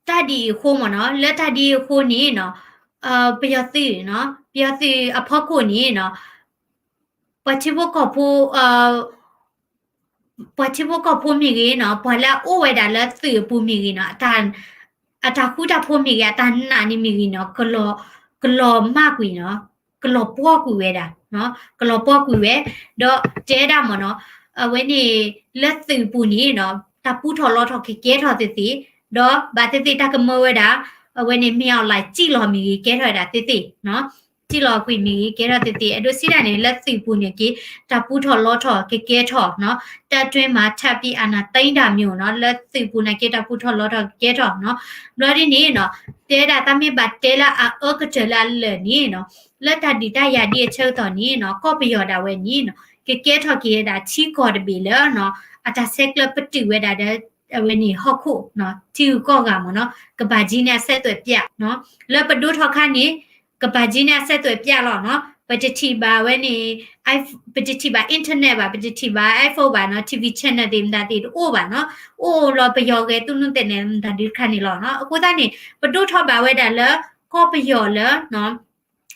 တၢ်ဒ်အံၤအဃိမ့ၢ်နီၤ လၢတၢ်ဒ်အံၤအဃိန့ၣ်နီၤ ပယီၤသုးနီၤ ပယီၤသုးအဖီခိၣ်န့ၣ်နီၤ ပှၤထံဖိကီၢ်ဖိ ပှၤထံဖိကီၢ်ဖိမ့ၢ်ဂ့ၤနီၤ ပှၤလၢအအိၣ်ဝဲဒၣ်လၢသုးအပူၤမ့ၢ်ဂ့ၤနီၤ အတၢ်ဃူတၢ်ဖိးမ့ၢ်ဂ့ၤ အတၢ်နာ်န့ၣ်မ့ၢ်ဂ့ၤနီၤ ကလီၤမၢ်ကွံာ်နီၤ ကလီၤပှီၢ်ကွံာ်ဝဲဒၣ် ကလီၤပှီၢ်ကွံာ်ဝဲ ဒီးတဲဒၣ်မ့ၢ်နီၤ အဝဲန့ၣ် လၢသုးပူၤန့ၣ်နီၤ တၢ်ပူထီၣ်လီထီၣ်ကကဲထီၣ်သ့သ့ ဒီးဘၣ်သ့ၣ်သ့ၣ်တၢ်ကမၢဝဲဒၣ် အဝဲန့ၣ် မ့ၢ်အီၣ်လဲၣ် စံၣ်လီၤမ့ၢ်ဂ့ၤ ကဲထီၣ်ဝဲဒၣ်သ့သ့ စံၣ်လီၤကွံာ်မ့ၢ်ဂ့ၤ ကဲထီၣ်သ့သ့ အဒိစံးဒၣ်န့ၣ် လၢသုးပူၤန့ၣ်က့ၤ တၢ်ပူထီၣ်လီထီၣ်ကကဲထီၣ်နီၤ တပ်တွင်းမှာ ထပ်ပြီးအာဏာသိမ်းတာမျိုးနီၤ လၢသုးပူၤန့ၣ်က့ၤ တၢ်ပူထီၣ်လီထီၣ်ကကဲထီၣ်နီၤ ဘျီဒ်န့ၣ်နီၤ တဲဒၣ်တၢ်မ့ၢ်ဘၣ်တဲလၢအအၢကတၢၢ်လၢအလၢာ်န့ၣ်နီၤ လၢတၢ်ဒုးတၢ်ယၤဒ်အဆၢကတီၢ်န့ၣ်နီၤ ကီၢ်ပယီၤဒၣ်ဝဲန့ၣ်နီၤ ကကဲထီၣ်က့ၤဝဲဒၣ်ထံကီၢ်တဘ့ၣ်လၢနီၤ အတၢ်ဆဲးကျၢပတုာ်ဝဲဒၣ်ဒီး အဝဲန့ၣ်ဟီၣ်ခိၣ်နီၤ ထံဂုၤကီၢ်ဂၤမ့ၢ်နီၤ ကဘၣ်ကံန့ၢ်အဆက်သွယ်ပြတ်နီၤ လၢပဒိၣ်ထီၣ်ခါန့ၣ် ကဘၣ်ကံန့ၢ်အဆက်သွယ်ပြတ်လီၤနီၤ ပတထံၣ်ဘၣ်ဝဲန့ၣ် ပတထံၣ်ဘၣ် internet ဘၣ် ပတထံၣ်ဘၣ် iPhone ဘၣ်နီၤ TV channel သ့ၣ်မတၤသ့ၣ်တအိၣ်ဘၣ်နီၤ အိၣ်လီၤပယီၤဂဲၤသူၣ်နုာ်သဲးန့ၣ်မတၤဒုးတခါန့ၣ်လီၤနီၤ အဃိသတးန့ၣ် ပဒိၣ်ထီၣ်ဘၣ်ဝဲဒၣ်လၢ ကီၢ်ပယီၤလၢ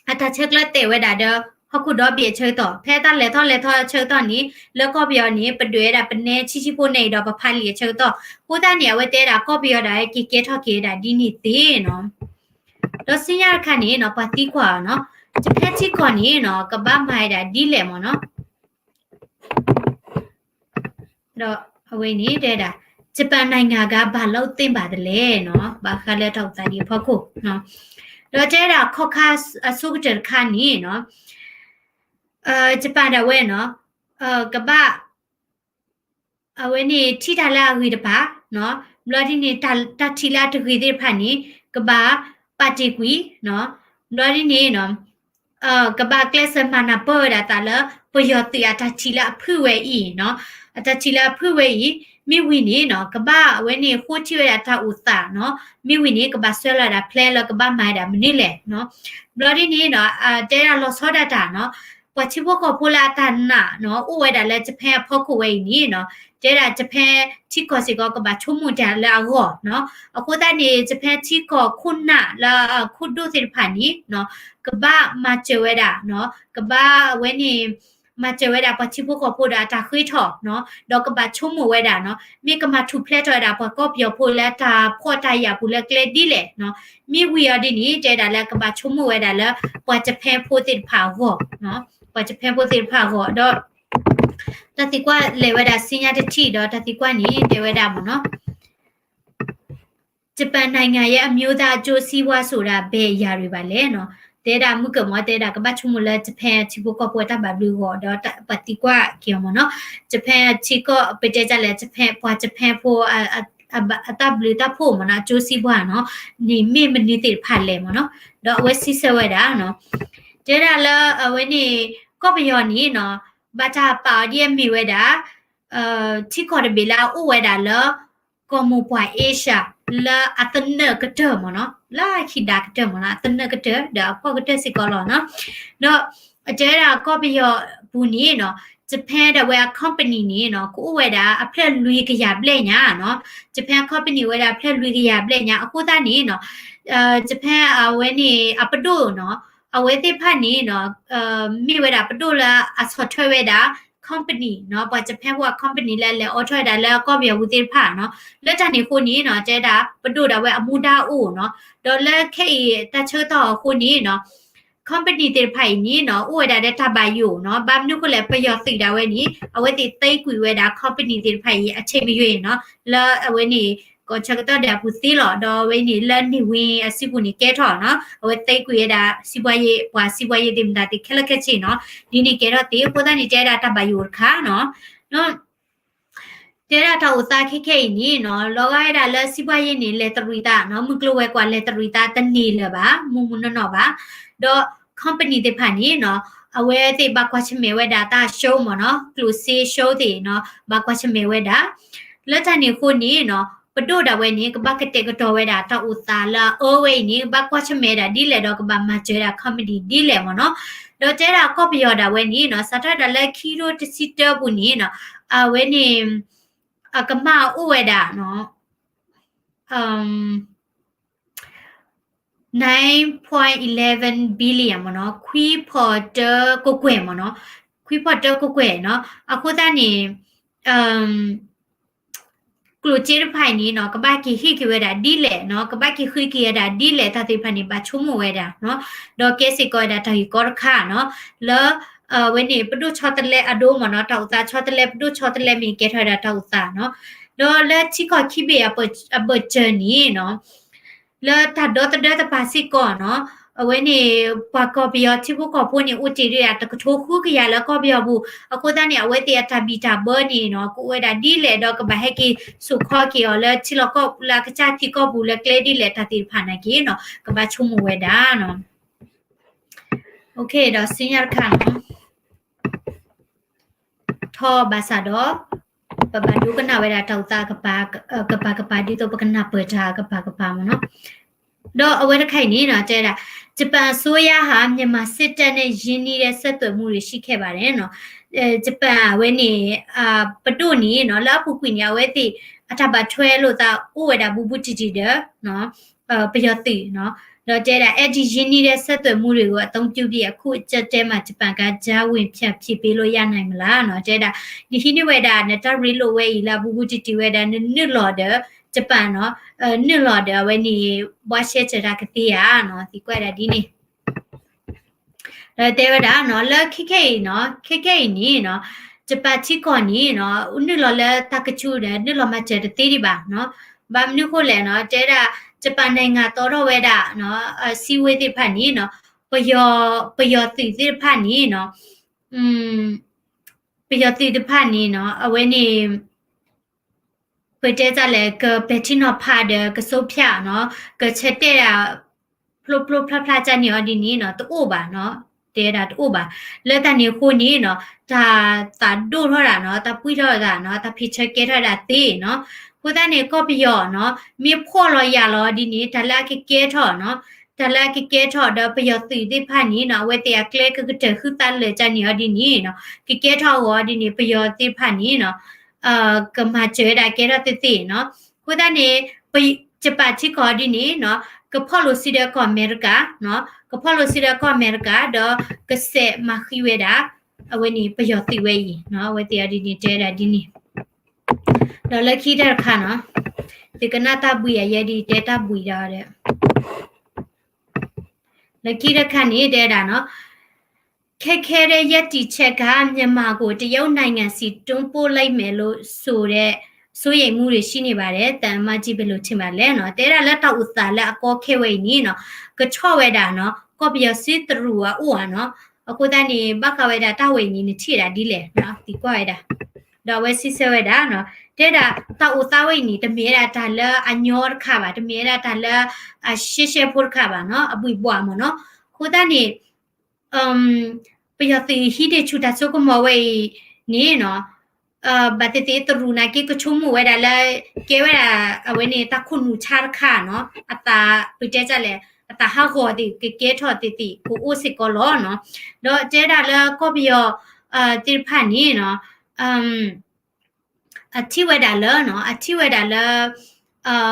အတၢ်ဆဲးကျၢတဲာ်ဝဲဒၣ်ဒီး ဟီၣ်ခိၣ်ဒီဘ့ၣ်အဆၢကတီၢ် ဖဲတၢ်လဲၤထီၣ်လဲၤထီအဆၢကတီၢ်န့ၣ် လၢကီၢ်ပယီၤန့ၣ် ပဒွဲၣ်ဝဲဒၣ်ပနဲဆံဆံဖိနဲအံၤဒီးပဖးလံာ်အဆၢကတီၢ် အဃိသတးန့ၣ် အဝဲတဲဒၣ်ကီၢ်ပယီၤဒၣ်ဝဲက့ၤကဲထီၣ်က့ၤဝဲဒၣ်ဒ်န့ၣ်သ့နီၤ ဒီးဆူညါတခါန့ၣ်နီၤ ပှၤသံကွၢ်အီၤနီၤ ယဖဲထံကီၢ်န့ၣ်နီၤ ကဘၣ်မၤဝဲဒၣ်ဒ်လဲၣ်မ့ၢ်နီၤ ဒီးအဝဲန့ၣ်တဲဒၣ် ဂျပန်နိုင်ငံက ဘာလုပ်သင့်ပါသလဲနီၤ ဘၣ်ဃးလၢတၢ်အိၣ်သးဒ်အဖီခိၣ်နီၤ ဒီးတဲဒၣ်ခီၣ်ခါအဆိကတၢၢ်တခါန့ၣ်နီၤ အ ဂျပန်ဒၣ်ဝဲနီၤ အ ကဘၣ် အဝဲန့ၣ်ထံၣ်တၢ်လၢအဂ့ၤတဖၣ် ဘျီဒ်န့ၣ် တၢ်ထံၣ်လၢအတဂ့ၤသ့ၣ်တဖၣ်န့ၣ် ကဘၣ်ပာ်တ့ၢ်ကွံာ် ဘျီဒ်န့ၣ် ကဘၣ်ကျဲးစၢးမၤနၢ်ပၢၢ်ဝဲဒၣ်သးလၢ ပယီၤသုးအတၢ်ထံၣ်လၢအဖုၣ်ဝဲအံၤ အတၢ်ထံၣ်လၢအဖုၣ်ဝဲအံၤ မ့ၢ်ဝံၤန့ၣ်နီၤ ကဘၣ်အဝဲန့ၣ်ဃိထံၣ်ဝဲဒၣ်တၢ်အိၣ်သးနီၤ မ့ၢ်ဝံၤန့ၣ် ကဘၣ်ဆှၢလီၤဒၣ်ဖျဲလၢကဘၣ်မၤဝဲဒၣ်မနုၤလဲၣ်နီၤ ဘျီဒ်န့ၣ်နီၤ တဲဒၣ်လီၤဆီဒၣ်တၢ်နီၤ ပှၤထံဖိကီၢ်ဖိလၢအတၢ်နာ်နီၤ အိၣ်ဝဲဒၣ်လၢ Japan အဖီခိၣ်ဝဲအံၤန့ၣ်နီၤ တဲဒၣ် Japan ထံကီၢ်စ့ၢ်ကီးကဘၣ်ဆိကမိၣ်တၢ်လၢအဂီၢ်နီၤ အဃိသတးန့ၣ် Japan ထံကီၢ်ခိၣ်နၢ်လၢခိၣ်ဒိၣ်သ့ၣ်တဖၣ်န့ၣ်နီၤ ကဘၣ်မၤစၢၤဝဲဒၣ်နီၤ ကဘၣ်အဝဲန့ၣ် မၤစၢၤဝဲဒၣ်ပှၤထံဖိကီၢ်ဖိဒီးအတၢ်ဃ့ထီၣ်နီၤ ဒီးကဘၣ်ဆိကမိၣ်ဝဲဒၣ်နီၤ မ့ၢ်ကမၤထူၣ်ဖျဲးထီၣ်ဝဲဒၣ်ပှၤကီၢ်ပယီၤဖိလၢတၢ်ဖှီၣ်တၢ်ယာ်ပူၤလၢကျဲဒ်လဲၣ်နီၤ မ့ၢ်ဝံၤအီၤဒ်န့ၣ် တဲဒၣ်လၢကဘၣ်ဆိကမိၣ်ဝဲဒၣ်လၢ ပှၤ Japan ဖိသ့ၣ်တဖၣ်အဂီၢ်နီၤ ပှၤ Japan ဖိသ့ၣ်တဖၣ်အဂီၢ်ဒီး တၢ်သံကွၢ်လဲၤဝဲဒၣ်ဆူညါတထံၣ်ဒီး တၢ်သံကွၢ်န့ၣ် တဲဝဲဒၣ်မ့ၢ်နီၤ ဂျပန်နိုင်ငံရဲ့ အမျိုးသားအကျိုးစီးပွားဆိုတာ ဘယ်အရာတွေပါလဲနီၤ တဲဒၣ်မုၢ်ကၢၢ်မ့ၢ် တဲဒၣ်ကဘၣ်ဆိကမိၣ်လၢ Japan ထံဖိကီၢ်ဖိအတၢ်ဘၣ်ဘျုးအဂီၢ် ဒီးပှၤသံကွၢ်က့ၤအီၤမ့ၢ်နီၤ Japan ထံကီၢ် ပတဲဒ်လဲၣ် Japan ပှၤ Japan ဖိ အတၢ်ဘျုးတၢ်ဖှိၣ်မ့ၢ်နီၤ အကျိုးစီးပွားနီၤ န့ၣ်မ့ၢ်မနုၤသ့ၣ်တဖၣ်လဲၣ်မ့ၢ်နီၤ ဒီးအဝဲစံးဆၢဝဲဒၣ်နီၤ တဲဒၣ်လၢအဝဲန့ၣ် ကီၢ်ပယီၤန့ၣ်နီၤ ဘၣ်တၢ်ပာ်အီၤဒ်အမ့ၢ်ဝဲဒၣ် ထံကီၢ်တဘ့ၣ်လၢအအိၣ်ဝဲဒၣ်လၢ ကီၢ်မိၢ်ပှၢ် Asia လၢအသနၢၣ်ကတၢၢ်မ့ၢ်နီၤ လၢခံဒါကတၢၢ်မ့ၢ်နီၤ အသနၢၣ်ကတၢၢ် ဒီးအဖှီၣ်ကတၢၢ်စ့ၢ်ကီးလီၤနီၤ ဒီးတဲဒၣ်ကီၢ်ပယီၤပူၤန့ၣ်နီၤ Japan ဒၣ်ဝဲအ company န့ၣ်နီၤ ကအိၣ်ဝဲဒၣ်အဖျၢၣ်လွံၢ်ကယၤဘျဲၣ်ညါနီၤ Japan company ဝဲဒၣ်အဖျၢၣ်လွံၢ်ကယၤဘျဲၣ်ညါ အဃိသတးန့ၣ်နီၤ Japan အဝဲန့ၣ်အပဒိၣ်နီၤ အဝဲသ့ၣ်တဖၣ်န့ၣ်နီၤ မ့ၢ်ဝဲဒၣ်ပဒိၣ်လၢအဆီၣ်ထွဲဝဲဒၣ် company နီၤ ပှၤ Japan ဖိအ company လၢလဲၤအိးထီၣ်ဝဲဒၣ်လၢကီၢ်ပယီၤပူၤသ့ၣ်တဖၣ်နီၤ လၢတၢ်န့ၣ်အဃိန့ၣ်နီၤ တဲဒၣ်ပဒိၣ်ဒၣ်ဝဲအမူဒါအိၣ်နီၤ ဒီးလၢခဲအံၤတၢ်ဆၢကတီၢ်အဃိန့ၣ်နီၤ company သ့ၣ်တဖၣ်အံၤန့ၣ်နီၤ အိၣ်ဝဲဒၣ်လၢတၢ်ဘၣ်ယိၣ်နီၤ ဘၣ်မနုၤအဃိလဲၣ် ပယီၤသုးဒၣ်ဝဲန့ၣ် အဝဲသ့ၣ်သ့ကွံာ်ဝဲဒၣ် company သ့ၣ်တဖၣ်အံၤ အထံးမယွ့နီၤ လၢအဝဲန့ၣ် ကီၢ်ဆၢကတီၢ်ဒၣ်အပူၤသ့လီၤ ဒီးအဝဲန့ၣ်လၢန့ၢ်ဝ့အစုပူၤန့ၣ်ကဲထီၣ်နီၤ အဝဲသ့ကွံာ်ဝဲဒၣ် စီးပွားရေး ပှၤ စီးပွားရေး သ့ၣ်မတၤသ့ၣ်ခဲလၢာ်ခဲဆ့နီၤ ဒ်န့ၣ်ကဲထီၣ်သ့ အဃိသတးန့ၣ် တဲဒၣ်တၢ်ဘၣ်ယိၣ်တခါနီၤ ဒီး တဲဒၣ်တၢ်အိၣ်သးခဲခဲအံၤန့ၣ်နီၤ လီၤဂာ်ဝဲဒၣ်လၢစံးဘှါယ့န့ၣ် လဲၤတရံးသးနီၤ မုၢ်ကျိၤဝဲၤကွာ်လဲၤတရံးသးတန့ၢ်လၢၤဘၣ် မုၢ်မုၢ်နီၢ်နီၢ်ဘၣ်. ဒီး company သ့ၣ်တဖၣ်န့ၣ်နီၤ အဝဲသ့ၣ်ဘၣ်ကွၢ်ဆၢၣ်မဲာ်ဝဲဒၣ်တၢ် show မ့ၢ်နီၤ ကျိၣ်စ့ show သ့ၣ်နီၤ ဘၣ်ကွၢ်ဆၢၣ်မဲာ်ဝဲဒၣ် လၢတၢ်န့ၣ်အဃိန့ၣ်နီၤ ပဒိၣ်ဒၣ်ဝဲန့ၣ် ကဘၣ်ကတဲာ်ကတီၤဝဲဒၣ်တၢ်အိၣ်သးလၢအအၢဝဲအံၤန့ၣ် ဘၣ်ကွၢ်ဆၢၣ်မဲာ်ဒၣ်ဒ်လဲၣ်ဒီးကဘၣ်မၤစၢၤဒၣ် company ဒ်လဲၣ်မ့ၢ်နီၤ. ဒီးတဲဒၣ်ကီၢ်ပယီၤဒၣ်ဝဲန့ၣ်နီၤ စးထီၣ်ဒၣ်လၢခံကထိတဆံတၢပူၤန့ၣ်နီၤ အဝဲန့ၣ် အကမၣ်အိၣ်ဝဲဒၣ်နီၤ nine point eleven billion မ့ၢ်နီၤ ခွံဖီတၢကကွဲၢ်မ့ၢ်နီၤ ခွံဖီတၢကကွဲၢ်နီၤ အဃိသတးန့ၣ် ကျိၣ်စ့တဖၣ်အံၤန့ၣ်နီၤ ကဘၣ်က့ၤဟ့ၣ်က့ၤဝဲဒၣ်ဒ်လဲၣ်နီၤ ကဘၣ်က့ၤဃ့က့ၤဝဲဒၣ်ဒ်လဲၣ် တၢ်သ့ၣ်တဖၣ်န့ၣ် ဘၣ်ဆိကမိၣ်ဝဲဒၣ်နီၤ ဒီးကဲစ့ၢ်ကီးဝဲဒၣ်တၢ်ဂ့ၢ်ကီတခါနီၤ လၢ အဝဲန့ၣ် ပဒိၣ်ဆီတလဲအဒိမ့ၢ်နီၤ တၢ်အိၣ်သးဆီတလဲ ပဒိၣ်ဆီတလဲမ့ၢ်ကဲထီၣ်ဝဲဒၣ်တၢ်အိၣ်သးနီၤ ဒီးလၢထံကီၢ်ခံဘ့ၣ်အဘၢၣ်စၢၤန့ၣ်နီၤ လၢတၢ်ဒီသဒၢသပှၢ်စ့ၢ်ကီးနီၤ အဝဲန့ၣ် ပှၤကီၢ်ပယီၤထံဖိကီၢ်ဖိန့ၣ် အိၣ်တ့ၢ်ဒၣ်တကထိဃုကယၤလၢကီၢ်ပယီၤပူၤ အဃိသတးန့ၣ် အဝဲသ့ၣ်အတၢ်ဘံၣ်တၢ်ဘၢန့ၣ်နီၤ ကအိၣ်ဝဲဒၣ်ဒ်လဲၣ်ဒီးကဘၣ်ဟဲက့ၤစိာ်ခီက့ၤအီၤလၢထံလီၢ်ကီၢ်ပူၤလၢအကစၢ်ထံကီၢ်ပူၤလၢကျဲဒ်လဲၣ် တၢ်သ့ၣ်တဖၣ်နာ်က့နီၤ ကဘၣ်ဆိကမိၣ်ဝဲဒၣ်နီၤ ဒီးဆူညါတခါနီၤ ထီၣ်ဘၣ်ဆၣ်ဒီး ပဘၣ်ဒိကနၣ်ဝဲဒၣ်တၢ်အိၣ်သးကပၤကပၤ ဒ်သိးပကနၢ်ပၢၢ်တၢ်ကပၤကပၤမ့ၢ်နီၤ ဒီးအဝဲတခါအံၤန့ၣ်နီၤ တဲဒၣ် ဂျပန်အစိုးရဟာမြန်မာစစ်တပ်နဲ့ရင်းနှီးတဲ့ဆက်သွယ်မှုတွေရှိခဲ့ပါတယ်နီၤ ဂျပန်အဝဲန့ၣ် ပဒိၣ်န့ၣ်နီၤ လၢအပူၤကွံာ်န့ၣ် အဝဲသ့ၣ်အတၢ်ဘၣ်ထွဲလိာ်သးအိၣ်ဝဲဒၣ်ဘူးဘူးတံၢ်တံၢ်ဒီး ပယီၤသုးနီၤ ဒီးတဲဒၣ် အဲဒီရင်းနှီးတဲ့ဆက်သွယ်မှုတွေကိုအသုံးပြုပြီးအခုအကျပ်အတည်းမှာဂျပန်ကကြားဝင်ဖြန့်ဖြေပေးလို့ရနိုင်မလားနီၤ တဲဒၣ် နဟံးန့ၢ်ဝဲဒၣ် နတၢ်ရ့လိာ်ဝဲအံၤလၢအဘူးဘူးတံၢ်တံၢ်ဝဲဒၣ် နနုာ်လီၤဒီး ဂျပန်နီၤ နုာ်လီၤဒီးအဝဲန့ၣ် ဘှါရှဲစၢၤတၢ်ကသ့ဧါနီၤ သံကွၢ်ဒၣ်ဒ်န့ၣ် ဒီးတဲဝဲဒၣ်နီၤ လၢခဲခဲအံၤနီၤ ခဲခဲအံၤန့ၣ်နီၤ ဂျပန်ထံကီၢ်န့ၣ်နီၤ နုာ်လီၤလၢတၢ်ကဆူၣ်ဒီး နုာ်လီၤမၤစၢၤတသ့ဒံးဘၣ်နီၤ ဘၣ်မနုၤဃိလဲၣ်နီၤ တဲဒၣ် ဂျပန်နိုင်ငံတီထီၣ်ဝဲဒၣ်နီၤ အစည်းအဝေးသ့ၣ်တဖၣ်န့ၣ်နီၤ ပယီၤ ပယီၤသုးသ့ၣ်တဖၣ်န့ၣ်နီၤ ပယီၤသုးတဖၣ်န့ၣ်နီၤ အဝဲန့ၣ် ပတဲတၢ်လဲၣ် ကပဲာ်ထံနီၤဖးဒီးကစိဖြးနီၤ ကဆၢတဲာ်ဒၣ် ဖျိဖျိဖျါဖျါကန့ၣ်အီၤဒ်န့ၣ်နီၤ တအိၣ်ဘၣ်နီၤ တဲဒၣ်တအိၣ်ဘၣ် လၢတၢ်န့ၣ်အဃိန့ၣ်နီၤ တၢ်သးဒိၣ်ထီၣ်ဒၣ်နီၤ တၢ်ပှံၢ်ထီၣ်ဒၣ်နီၤ တၢ်ဖံးဆၢကဲထီၣ်ဒၣ်သ့နီၤ အဃိသတးန့ၣ် ကီၢ်ပယီၤနီၤ မ့ၢ်ဖှီၣ်လီၤယာ်လီၤဒ်န့ၣ် တၢ်လၢအကကဲထီၣ်နီၤ တၢ်လၢအကကဲထီၣ်ဒီးပယီၤသုးသ့ၣ်တဖၣ်န့ၣ်နီၤ အဝဲသ့ၣ်အကျဲကကတၢၢ်ဃုသးလၢာ်ကန့ၣ်အီၤဒ်န့ၣ်နီၤ ကကဲထီၣ်အဂီၢ်ဒ်န့ၣ် ပယီၤသ့ၣ်တဖၣ်န့ၣ်နီၤ ကမၤစၢၤဝဲဒၣ်ကဲထီၣ်သ့သ့နီၤ အဃိသတးန့ၣ် ပ ယပၣ်ထံကီၢ်ဒ်န့ၣ်နီၤ ကဖီၣ်လိာ်စုဒီးကီၢ်အမဲရကၤနီၤ ကဖီၣ်လိာ်စုဒီးကီၢ်အမဲရကၤ ဒီးကစဲးမၤဃံဝဲဒၣ် အဝဲန့ၣ်ပယီၤသုးဝဲအံၤနီၤ အဝဲသ့ၣ်အီၤဒ်န့ၣ်တဲဒၣ်ဒ်န့ၣ် ဒီးလၢခံတၢ်တခါနီၤ သုကနၣ်တၢ်ဘှံးအယဲဒ်တဲတၢ်ဘှံးဒီး လၢခံတခါန့ၣ် တဲဒၣ်နီၤ ခဲခဲတဲ့ရပ်တည်ချက်က မြန်မာကိုတရုတ်နိုင်ငံဆီတွန်းပို့လိုက်မယ်လို့ဆိုတဲ့ စိုးရိမ်မှုတွေရှိနေပါတယ် သံအမတ်ကြီးဘယ်လိုထင်ပါလဲနီၤ တဲဒၣ်လၢတၢ်အိၣ်သးလၢအကီခဲဝဲအံၤန့ၣ်နီၤ ကဆီၣ်ဝဲဒၣ်နီၤ ကီၢ်ပယီၤစုတရူးအအိၣ်ဧါနီၤ အဃိသတးန့ၣ် ဘၣ်ဃးဝဲဒၣ်တၢ်ဝဲအံၤန့ၣ် နထံၣ်ဒၣ်ဒ်လဲၣ်နီၤ သံကွၢ်ဝဲဒၣ် ဒီးအဝဲစံးဆၢဝဲဒၣ်နီၤ တဲဒၣ်တၢ်အိၣ်သးဝဲအံၤန့ၣ် တမ့ၢ်ဝဲဒၣ်တၢ်လၢအညီတခါဘၣ် တမ့ၢ်ဝဲဒၣ်တၢ်လၢအရှဲရှဲဖိတခါဘၣ်နီၤ အဘှံးဘှီးမ့ၢ်နီၤ အဃိသတးန့ၣ် ပယီၤသုးဟံးန့ၢ်ဆူၣ်တၢ်စိကမီၤဝဲအံၤန့ၣ်နီၤ ဘၣ်သ့ၣ်သ့ၣ်တရူးနာ်က့ကဆိကမိၣ်ဝဲဒၣ်လၢ ကဲဝဲဒၣ်အဝဲန့ၣ်တၢ်ခိၣ်နူာ်ဆါတခါနီၤ အသးပတဲတၢ်လဲၣ် အသးဟးဂီၤသ့ၣ်ကကဲထီၣ်သ့ၣ်သ့ၣ် ကအိၣ်စ့ၢ်ကီးလီၤနီၤ ဒီးတဲဒၣ်လၢကီၢ်ပယီၤသ့ၣ်တဖၣ်န့ၣ်နီၤ အထံၣ်ဝဲဒၣ်လၢနီၤ အထံၣ်ဝဲဒၣ်လၢ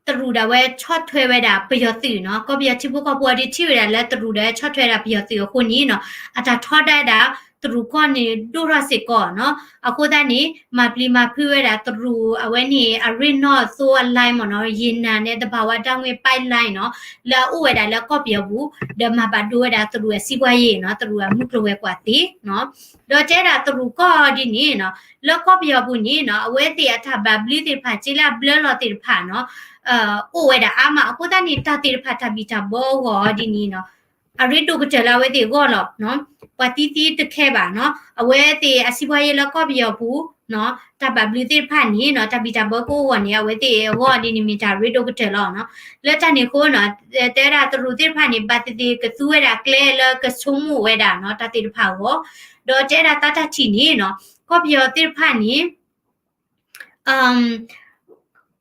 တရူးဒၣ်ဝဲဆီၣ်ထွဲဝဲဒၣ်ပယီၤသုးနီၤ ကီၢ်ပယီၤထံဖိကီၢ်ဖိအီၤဒ်ထံၣ်ဝဲဒၣ်လၢတရူးဒၣ်ဝဲဆီၣ်ထွဲဒၣ်ပယီၤသုးအဃိန့ၣ်နီၤ အတၢ်ထီဒါဒၣ်တရူးကီၢ်န့ၣ်ဒိၣ်ထီၣ်စ့ၢ်ကီးနီၤ အဃိသတးန့ၣ် မၤပျံၤမၤဖုးဝဲဒၣ်တရူးအဝဲန့ၣ် အရ့ၣ်နီၣ်သိအ line မ့ၢ်နီၤ ရေနံနဲ့သဘာဝဓာတ်ငွေ့ pipeline နီၤ လၢအအိၣ်ဝဲဒၣ်လၢကီၢ်ပယီၤပူၤ ဒီးမၤဘၣ်ဒိဝဲဒၣ်တရူးအစံးဘှါယ့ၣ်နီၤ တရူးအမုၢ်ကျိၤဝဲၤကွာ်သ့နီၤ ဒီးတဲဒၣ်တရူးကီၢ်ဒ်န့ၣ်နီၤ လၢကီၢ်ပယီၤပူၤန့ၣ်နီၤ အဝဲသ့ၣ်အတၢ်ဘၣ်ဘျုးသ့ၣ်တဖၣ် စ့လၢအဘျၢလီၤသ့ၣ်တဖၣ်နီၤ အိၣ်ဝဲဒၣ်အါမး အဃိသတးန့ၣ် တၢ်သ့ၣ်တဖၣ်တၢ်ဘံၣ်တၢ်ဘၢအဂီၢ်ဒ်န့ၣ်နီၤ အရ့ဒိၣ်ကတၢၢ်လၢအဝဲသ့ၣ်အဂီၢ်လီၤ. ပှၤသံသံတခဲဘၣ်နီၤ, အဝဲသ့ၣ်အစီးပွားရေးလၢကီၢ်ပယီၤပူၤ တၢ်ဘၣ်ဘျုးသ့ၣ်တဖၣ်န့ၣ်နီၤ, တၢ်ဘံၣ်တၢ်ဘၢကအိၣ်ဂီၢ်န့ၣ် အဝဲသ့ၣ်အဂီၢ်ဒ်န့ၣ်မ့ၢ်တၢ်ရ့ဒိၣ်ကတၢၢ်လီၤနီၤ. လၢတၢ်န့ၣ်အဃိနီၤ, တဲဝဲဒၣ်တရူးသ့ၣ်တဖၣ်န့ၣ် ဘၣ်သ့ၣ်သ့ၣ်ကသူဝဲဒၣ်ကျဲလၢကဆိကမိၣ်ဝဲဒၣ်နီၤ တၢ်သ့ၣ်တဖၣ်အဂီၢ်, ဒီးတဲဝဲဒၣ်သးတၢ်ထံၣ်န့ၣ်နီၤ, ကီၢ်ပယီၤသ့ၣ်တဖၣ်န့ၣ်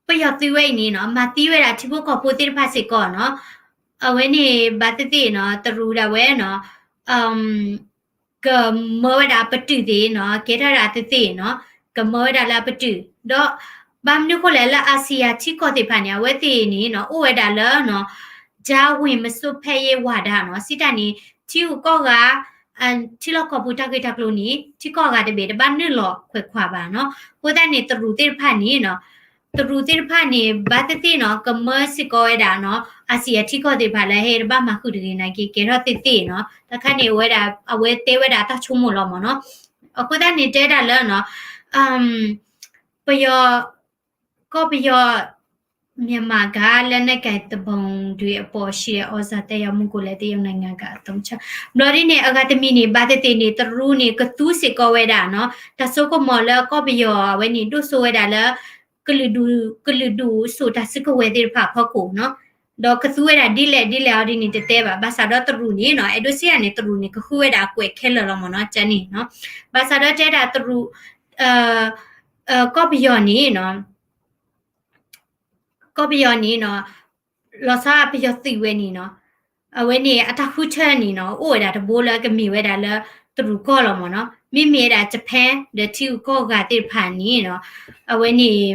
ပယီၤသုးဝဲအံၤန့ၣ်နီၤ, မၤသံဝဲဒၣ်ထံဖိကီၢ်ဖိသ့ၣ်တဖၣ်စ့ၢ်ကီးနီၤ. အဝဲန့ၣ်ဘၣ်သ့ၣ်သ့ၣ်နီၤ, တရူးဒၣ်ဝဲနီၤ, ကမၢဝဲဒၣ်အပတုာ်သ့ၣ်နီၤ, ကဲထီၣ်ဒၣ်သ့ၣ်သ့ၣ်နီၤ, ကမၢဝဲဒၣ်လၢအပတုာ်, ဒီး ဘၣ်မနုၤဃိလဲၣ်လၢအၤစံယၤထံကီၢ်သ့ၣ်တဖၣ်န့ၣ် အဝဲသ့ၣ်န့ၣ်နီၤ, အိၣ်ဝဲဒၣ်လၢနီၤ, ကြားဝင်မစွက်ဖက်ရေးဝါဒနီၤ, စံးတၢ်န့ၣ် ထံဂုၤကီၢ်ဂၤ ထံလီၢ်ကီၢ်ပူၤတၢ်ဂ့ၢ်တၢ်ကျိၤန့ၣ် ထံကီၢ်ဂၤတဘ့ၣ် တဘၣ်နုာ်လီၤခွဲးခွါဘၣ်နီၤ. အဃိသတးန့ၣ် တရူးသ့ၣ်တဖၣ်န့ၣ်နီၤ, တရူးသ့ၣ်တဖၣ်န့ၣ် ဘၣ်သ့ၣ်သ့ၣ်နီၤ, ကမၢစ့ၢ်ကီးဝဲဒၣ်နီၤ, အၤစံယၤထံကီၢ်သ့ၣ်တဖၣ်လၢဟဲတဘၣ်မၤဃုာ်တဂ့ၤနာ်က့ ကဲထီၣ်သ့ၣ်သ့ၣ်နီၤ. တၢ်ခါန့ၣ်ဝဲဒၣ် အဝဲတဲဝဲဒၣ်တၢ်ဆိကမိၣ်လီၤမ့ၢ်နီၤ. အဃိသတးန့ၣ် တဲဒၣ်လၢနီၤ, ပယီၤ ကီၢ်ပယီၤ မြန်မာက လက်နက်ကိုင်သူပုန်တွေအပေါ်ရှိတဲ့သြဇာသက်ရောက်မှုကိုလည်း တရုတ်နိုင်ငံကအသုံးချ ဘျီဒ်န့ၣ် အဂၤတမံၤန့ၣ် ဘၣ်သ့ၣ်သ့ၣ်န့ၣ် တရူးန့ၣ်ကသူစ့ၢ်ကီးဝဲဒၣ်နီၤ, တၢ်စိကမီၤလၢကီၢ်ပယီၤအဝဲန့ၣ် ဒိၣ်စိဝဲဒၣ်လၢ ကလုာ်ဒူၣ် ကလုာ်ဒူၣ်စိာ်တၢ်စုကဝဲၤသ့ၣ်တဖၣ်အဖီခိၣ်နီၤ. ဒီးကသူဝဲဒၣ်ဒ်လဲၣ်ဒ်လဲၣ်အီၤဒ်န့ၣ်တတဲဘၣ်. ဘၣ်ဆၣ်ဒီးတရူးန့ၣ်နီၤ, အဲၣ်ဒိးစံးယၤန့ၣ် တရူးန့ၣ် ကဃုဝဲဒၣ်အကွဲးခဲလၢာ်လီၤမ့ၢ်နီၤ, ကန့ၣ်နီၤ. ဘၣ်ဆၣ်ဒီးတဲဒၣ်တရူး ကီၢ်ပယီၤန့ၣ်နီၤ, ကီၢ်ပယီၤန့ၣ်နီၤ, လီၤဆီပယီၤသုးဝဲန့ၣ်နီၤ, အဝဲန့ၣ်အတၢ်ဃုထၢန့ၣ်နီၤ, အိၣ်ဝဲဒၣ်တဘိလၢကမ့ၢ်ဝဲဒၣ်လၢတရူးကီၢ်လီၤမ့ၢ်နီၤ. မ့မ့ၢ်ဝဲဒၣ် Japan ဒီးထံဂုၤကီၢ်ဂၤသ့ၣ်တဖၣ်န့ၣ်နီၤ, အဝဲန့ၣ်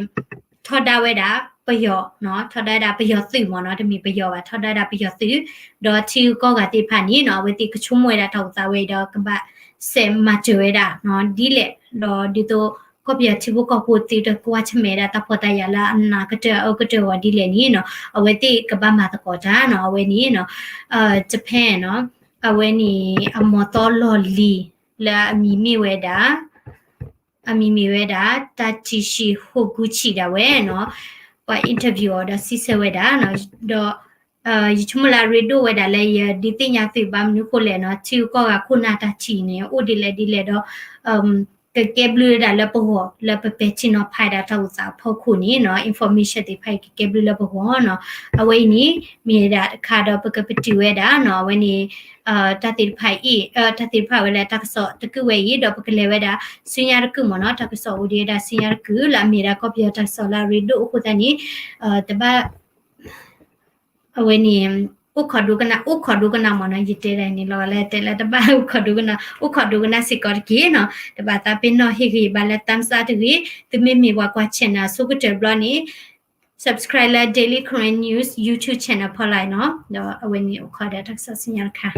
ထီဒါဝဲဒၣ်ပယီၤနီၤ, ထီဒါဝဲဒၣ်ပယီၤသုးမ့ၢ်နီၤ, တမ့ၢ်ပယီၤဘၣ်, ထီဒါဝဲဒၣ်ပယီၤသုး, ဒီးထံဂုၤကီၢ်ဂၤသ့ၣ်တဖၣ်န့ၣ်နီၤ, အဝဲသ့ၣ်ကဆိကမိၣ်ဝဲဒၣ်တၢ်အိၣ်သးဝဲအံၤဒီး ကဘၣ်စဲးမၤစၢၤဝဲဒၣ်နီၤ, ဒ်လဲၣ်, ဒီးဒ်သိး ကီၢ်ပယီၤထံဖိကီၢ်ဖိသုတကွၢ်ဆၢၣ်မဲာ်ဝဲဒၣ်တၢ်ဖှီၣ်တၢ်ယာ်လၢအနးကတၢၢ် အအၢကတၢၢ်အဂီၢ်ဒ်လဲၣ်န့ၣ်နီၤ, အဝဲသ့ၣ်ကဘၣ်မၤသကိးတၢ်နီၤ, အဝဲန့ၣ်နီၤ, Japan နီၤ, အဝဲန့ၣ်အမီၤသီလီၢ်လံၤ လၢအမံၤမ့ၢ်ဝဲဒၣ် အမံၤမ့ၢ်ဝဲဒၣ် Tadashi Higuchi ဒၣ်ဝဲနီၤ, ပှၤ interview အီၤဒီးစံးဆၢဝဲဒၣ်နီၤ, ဒီး ယဆိကမိၣ်လၢအရ့ဒိၣ်ဝဲဒၣ်လၢယဒုးသ့ၣ်ညါသုဘၣ်မနုၤဃိလဲၣ်နီၤ, ထံဂုၤကီၢ်ဂၤခိၣ်နၢ်တၢ်ထံၣ်န့ၣ် အိၣ်ဒ်လဲၣ်ဒ်လဲၣ်ဒီး ကကဲဘျုးဝဲဒၣ်လၢပဂီၢ် လၢပပဲာ်ထံနီၤဖးဒၣ်တၢ်အိၣ်သးအဖီခိၣ်န့ၣ်နီၤ, information သ့ၣ်တဖၣ်အံၤကကဲဘျုးလၢပဂီၢ်နီၤ, အဝဲအံၤန့ၣ် မ့ၢ်ဝဲဒၣ်တခါဒီးပကပတုာ်ဝဲဒၣ်နီၤ, အဝဲန့ၣ် တၢ်သ့ၣ်တဖၣ်အံၤ တၢ်သ့ၣ်တဖၣ်ဝဲလၢတၢ်ကစီၣ်တကုၢ်ဝဲအံၤ ဒီးပကလဲၤဝဲဒၣ် ဆူညါတကုၢ်မ့ၢ်နီၤ, တၢ်ကစီၣ်အိၣ်ဒံးဝဲဒၣ်ဆူညါတကုၢ် လၢအမ့ၢ်ဒၣ်ကီၢ်ပယီၤတၢ်ကစီၣ်လၢအရ့ဒိၣ်အဃိသတးန့ၣ် တဘၣ် အဝဲန့ၣ် အိၣ်ခိးဒိကနၣ် အိၣ်ခိးဒိကနၣ်မ့ၢ်နီၤ, ယတဲဒၣ်န့ၣ်လီၤ လၢတဲလၢတဘၣ်အိၣ်ခိးဒိကနၣ် အိၣ်ခိးဒိကနၣ်စ့ၢ်ကီးတက့ၢ်နီၤ, တဘၣ်သးပ့ၤနီၣ်ဟ့ၣ်ဂံၢ်ဘါလၢ thumbs up တဂ့ၤ, သုမ့မ့ၢ်ပှၤကွၢ် channel ဆိကတၢၢ်ဘျီန့ၣ် subscribe လၢ Daily Karen News YouTube channel ဖီလာ်နီၤ, ဒီးအဝဲန့ၣ်အိၣ်ခိးဒီးတၢ်ကစီၣ်ဆူညါတခါ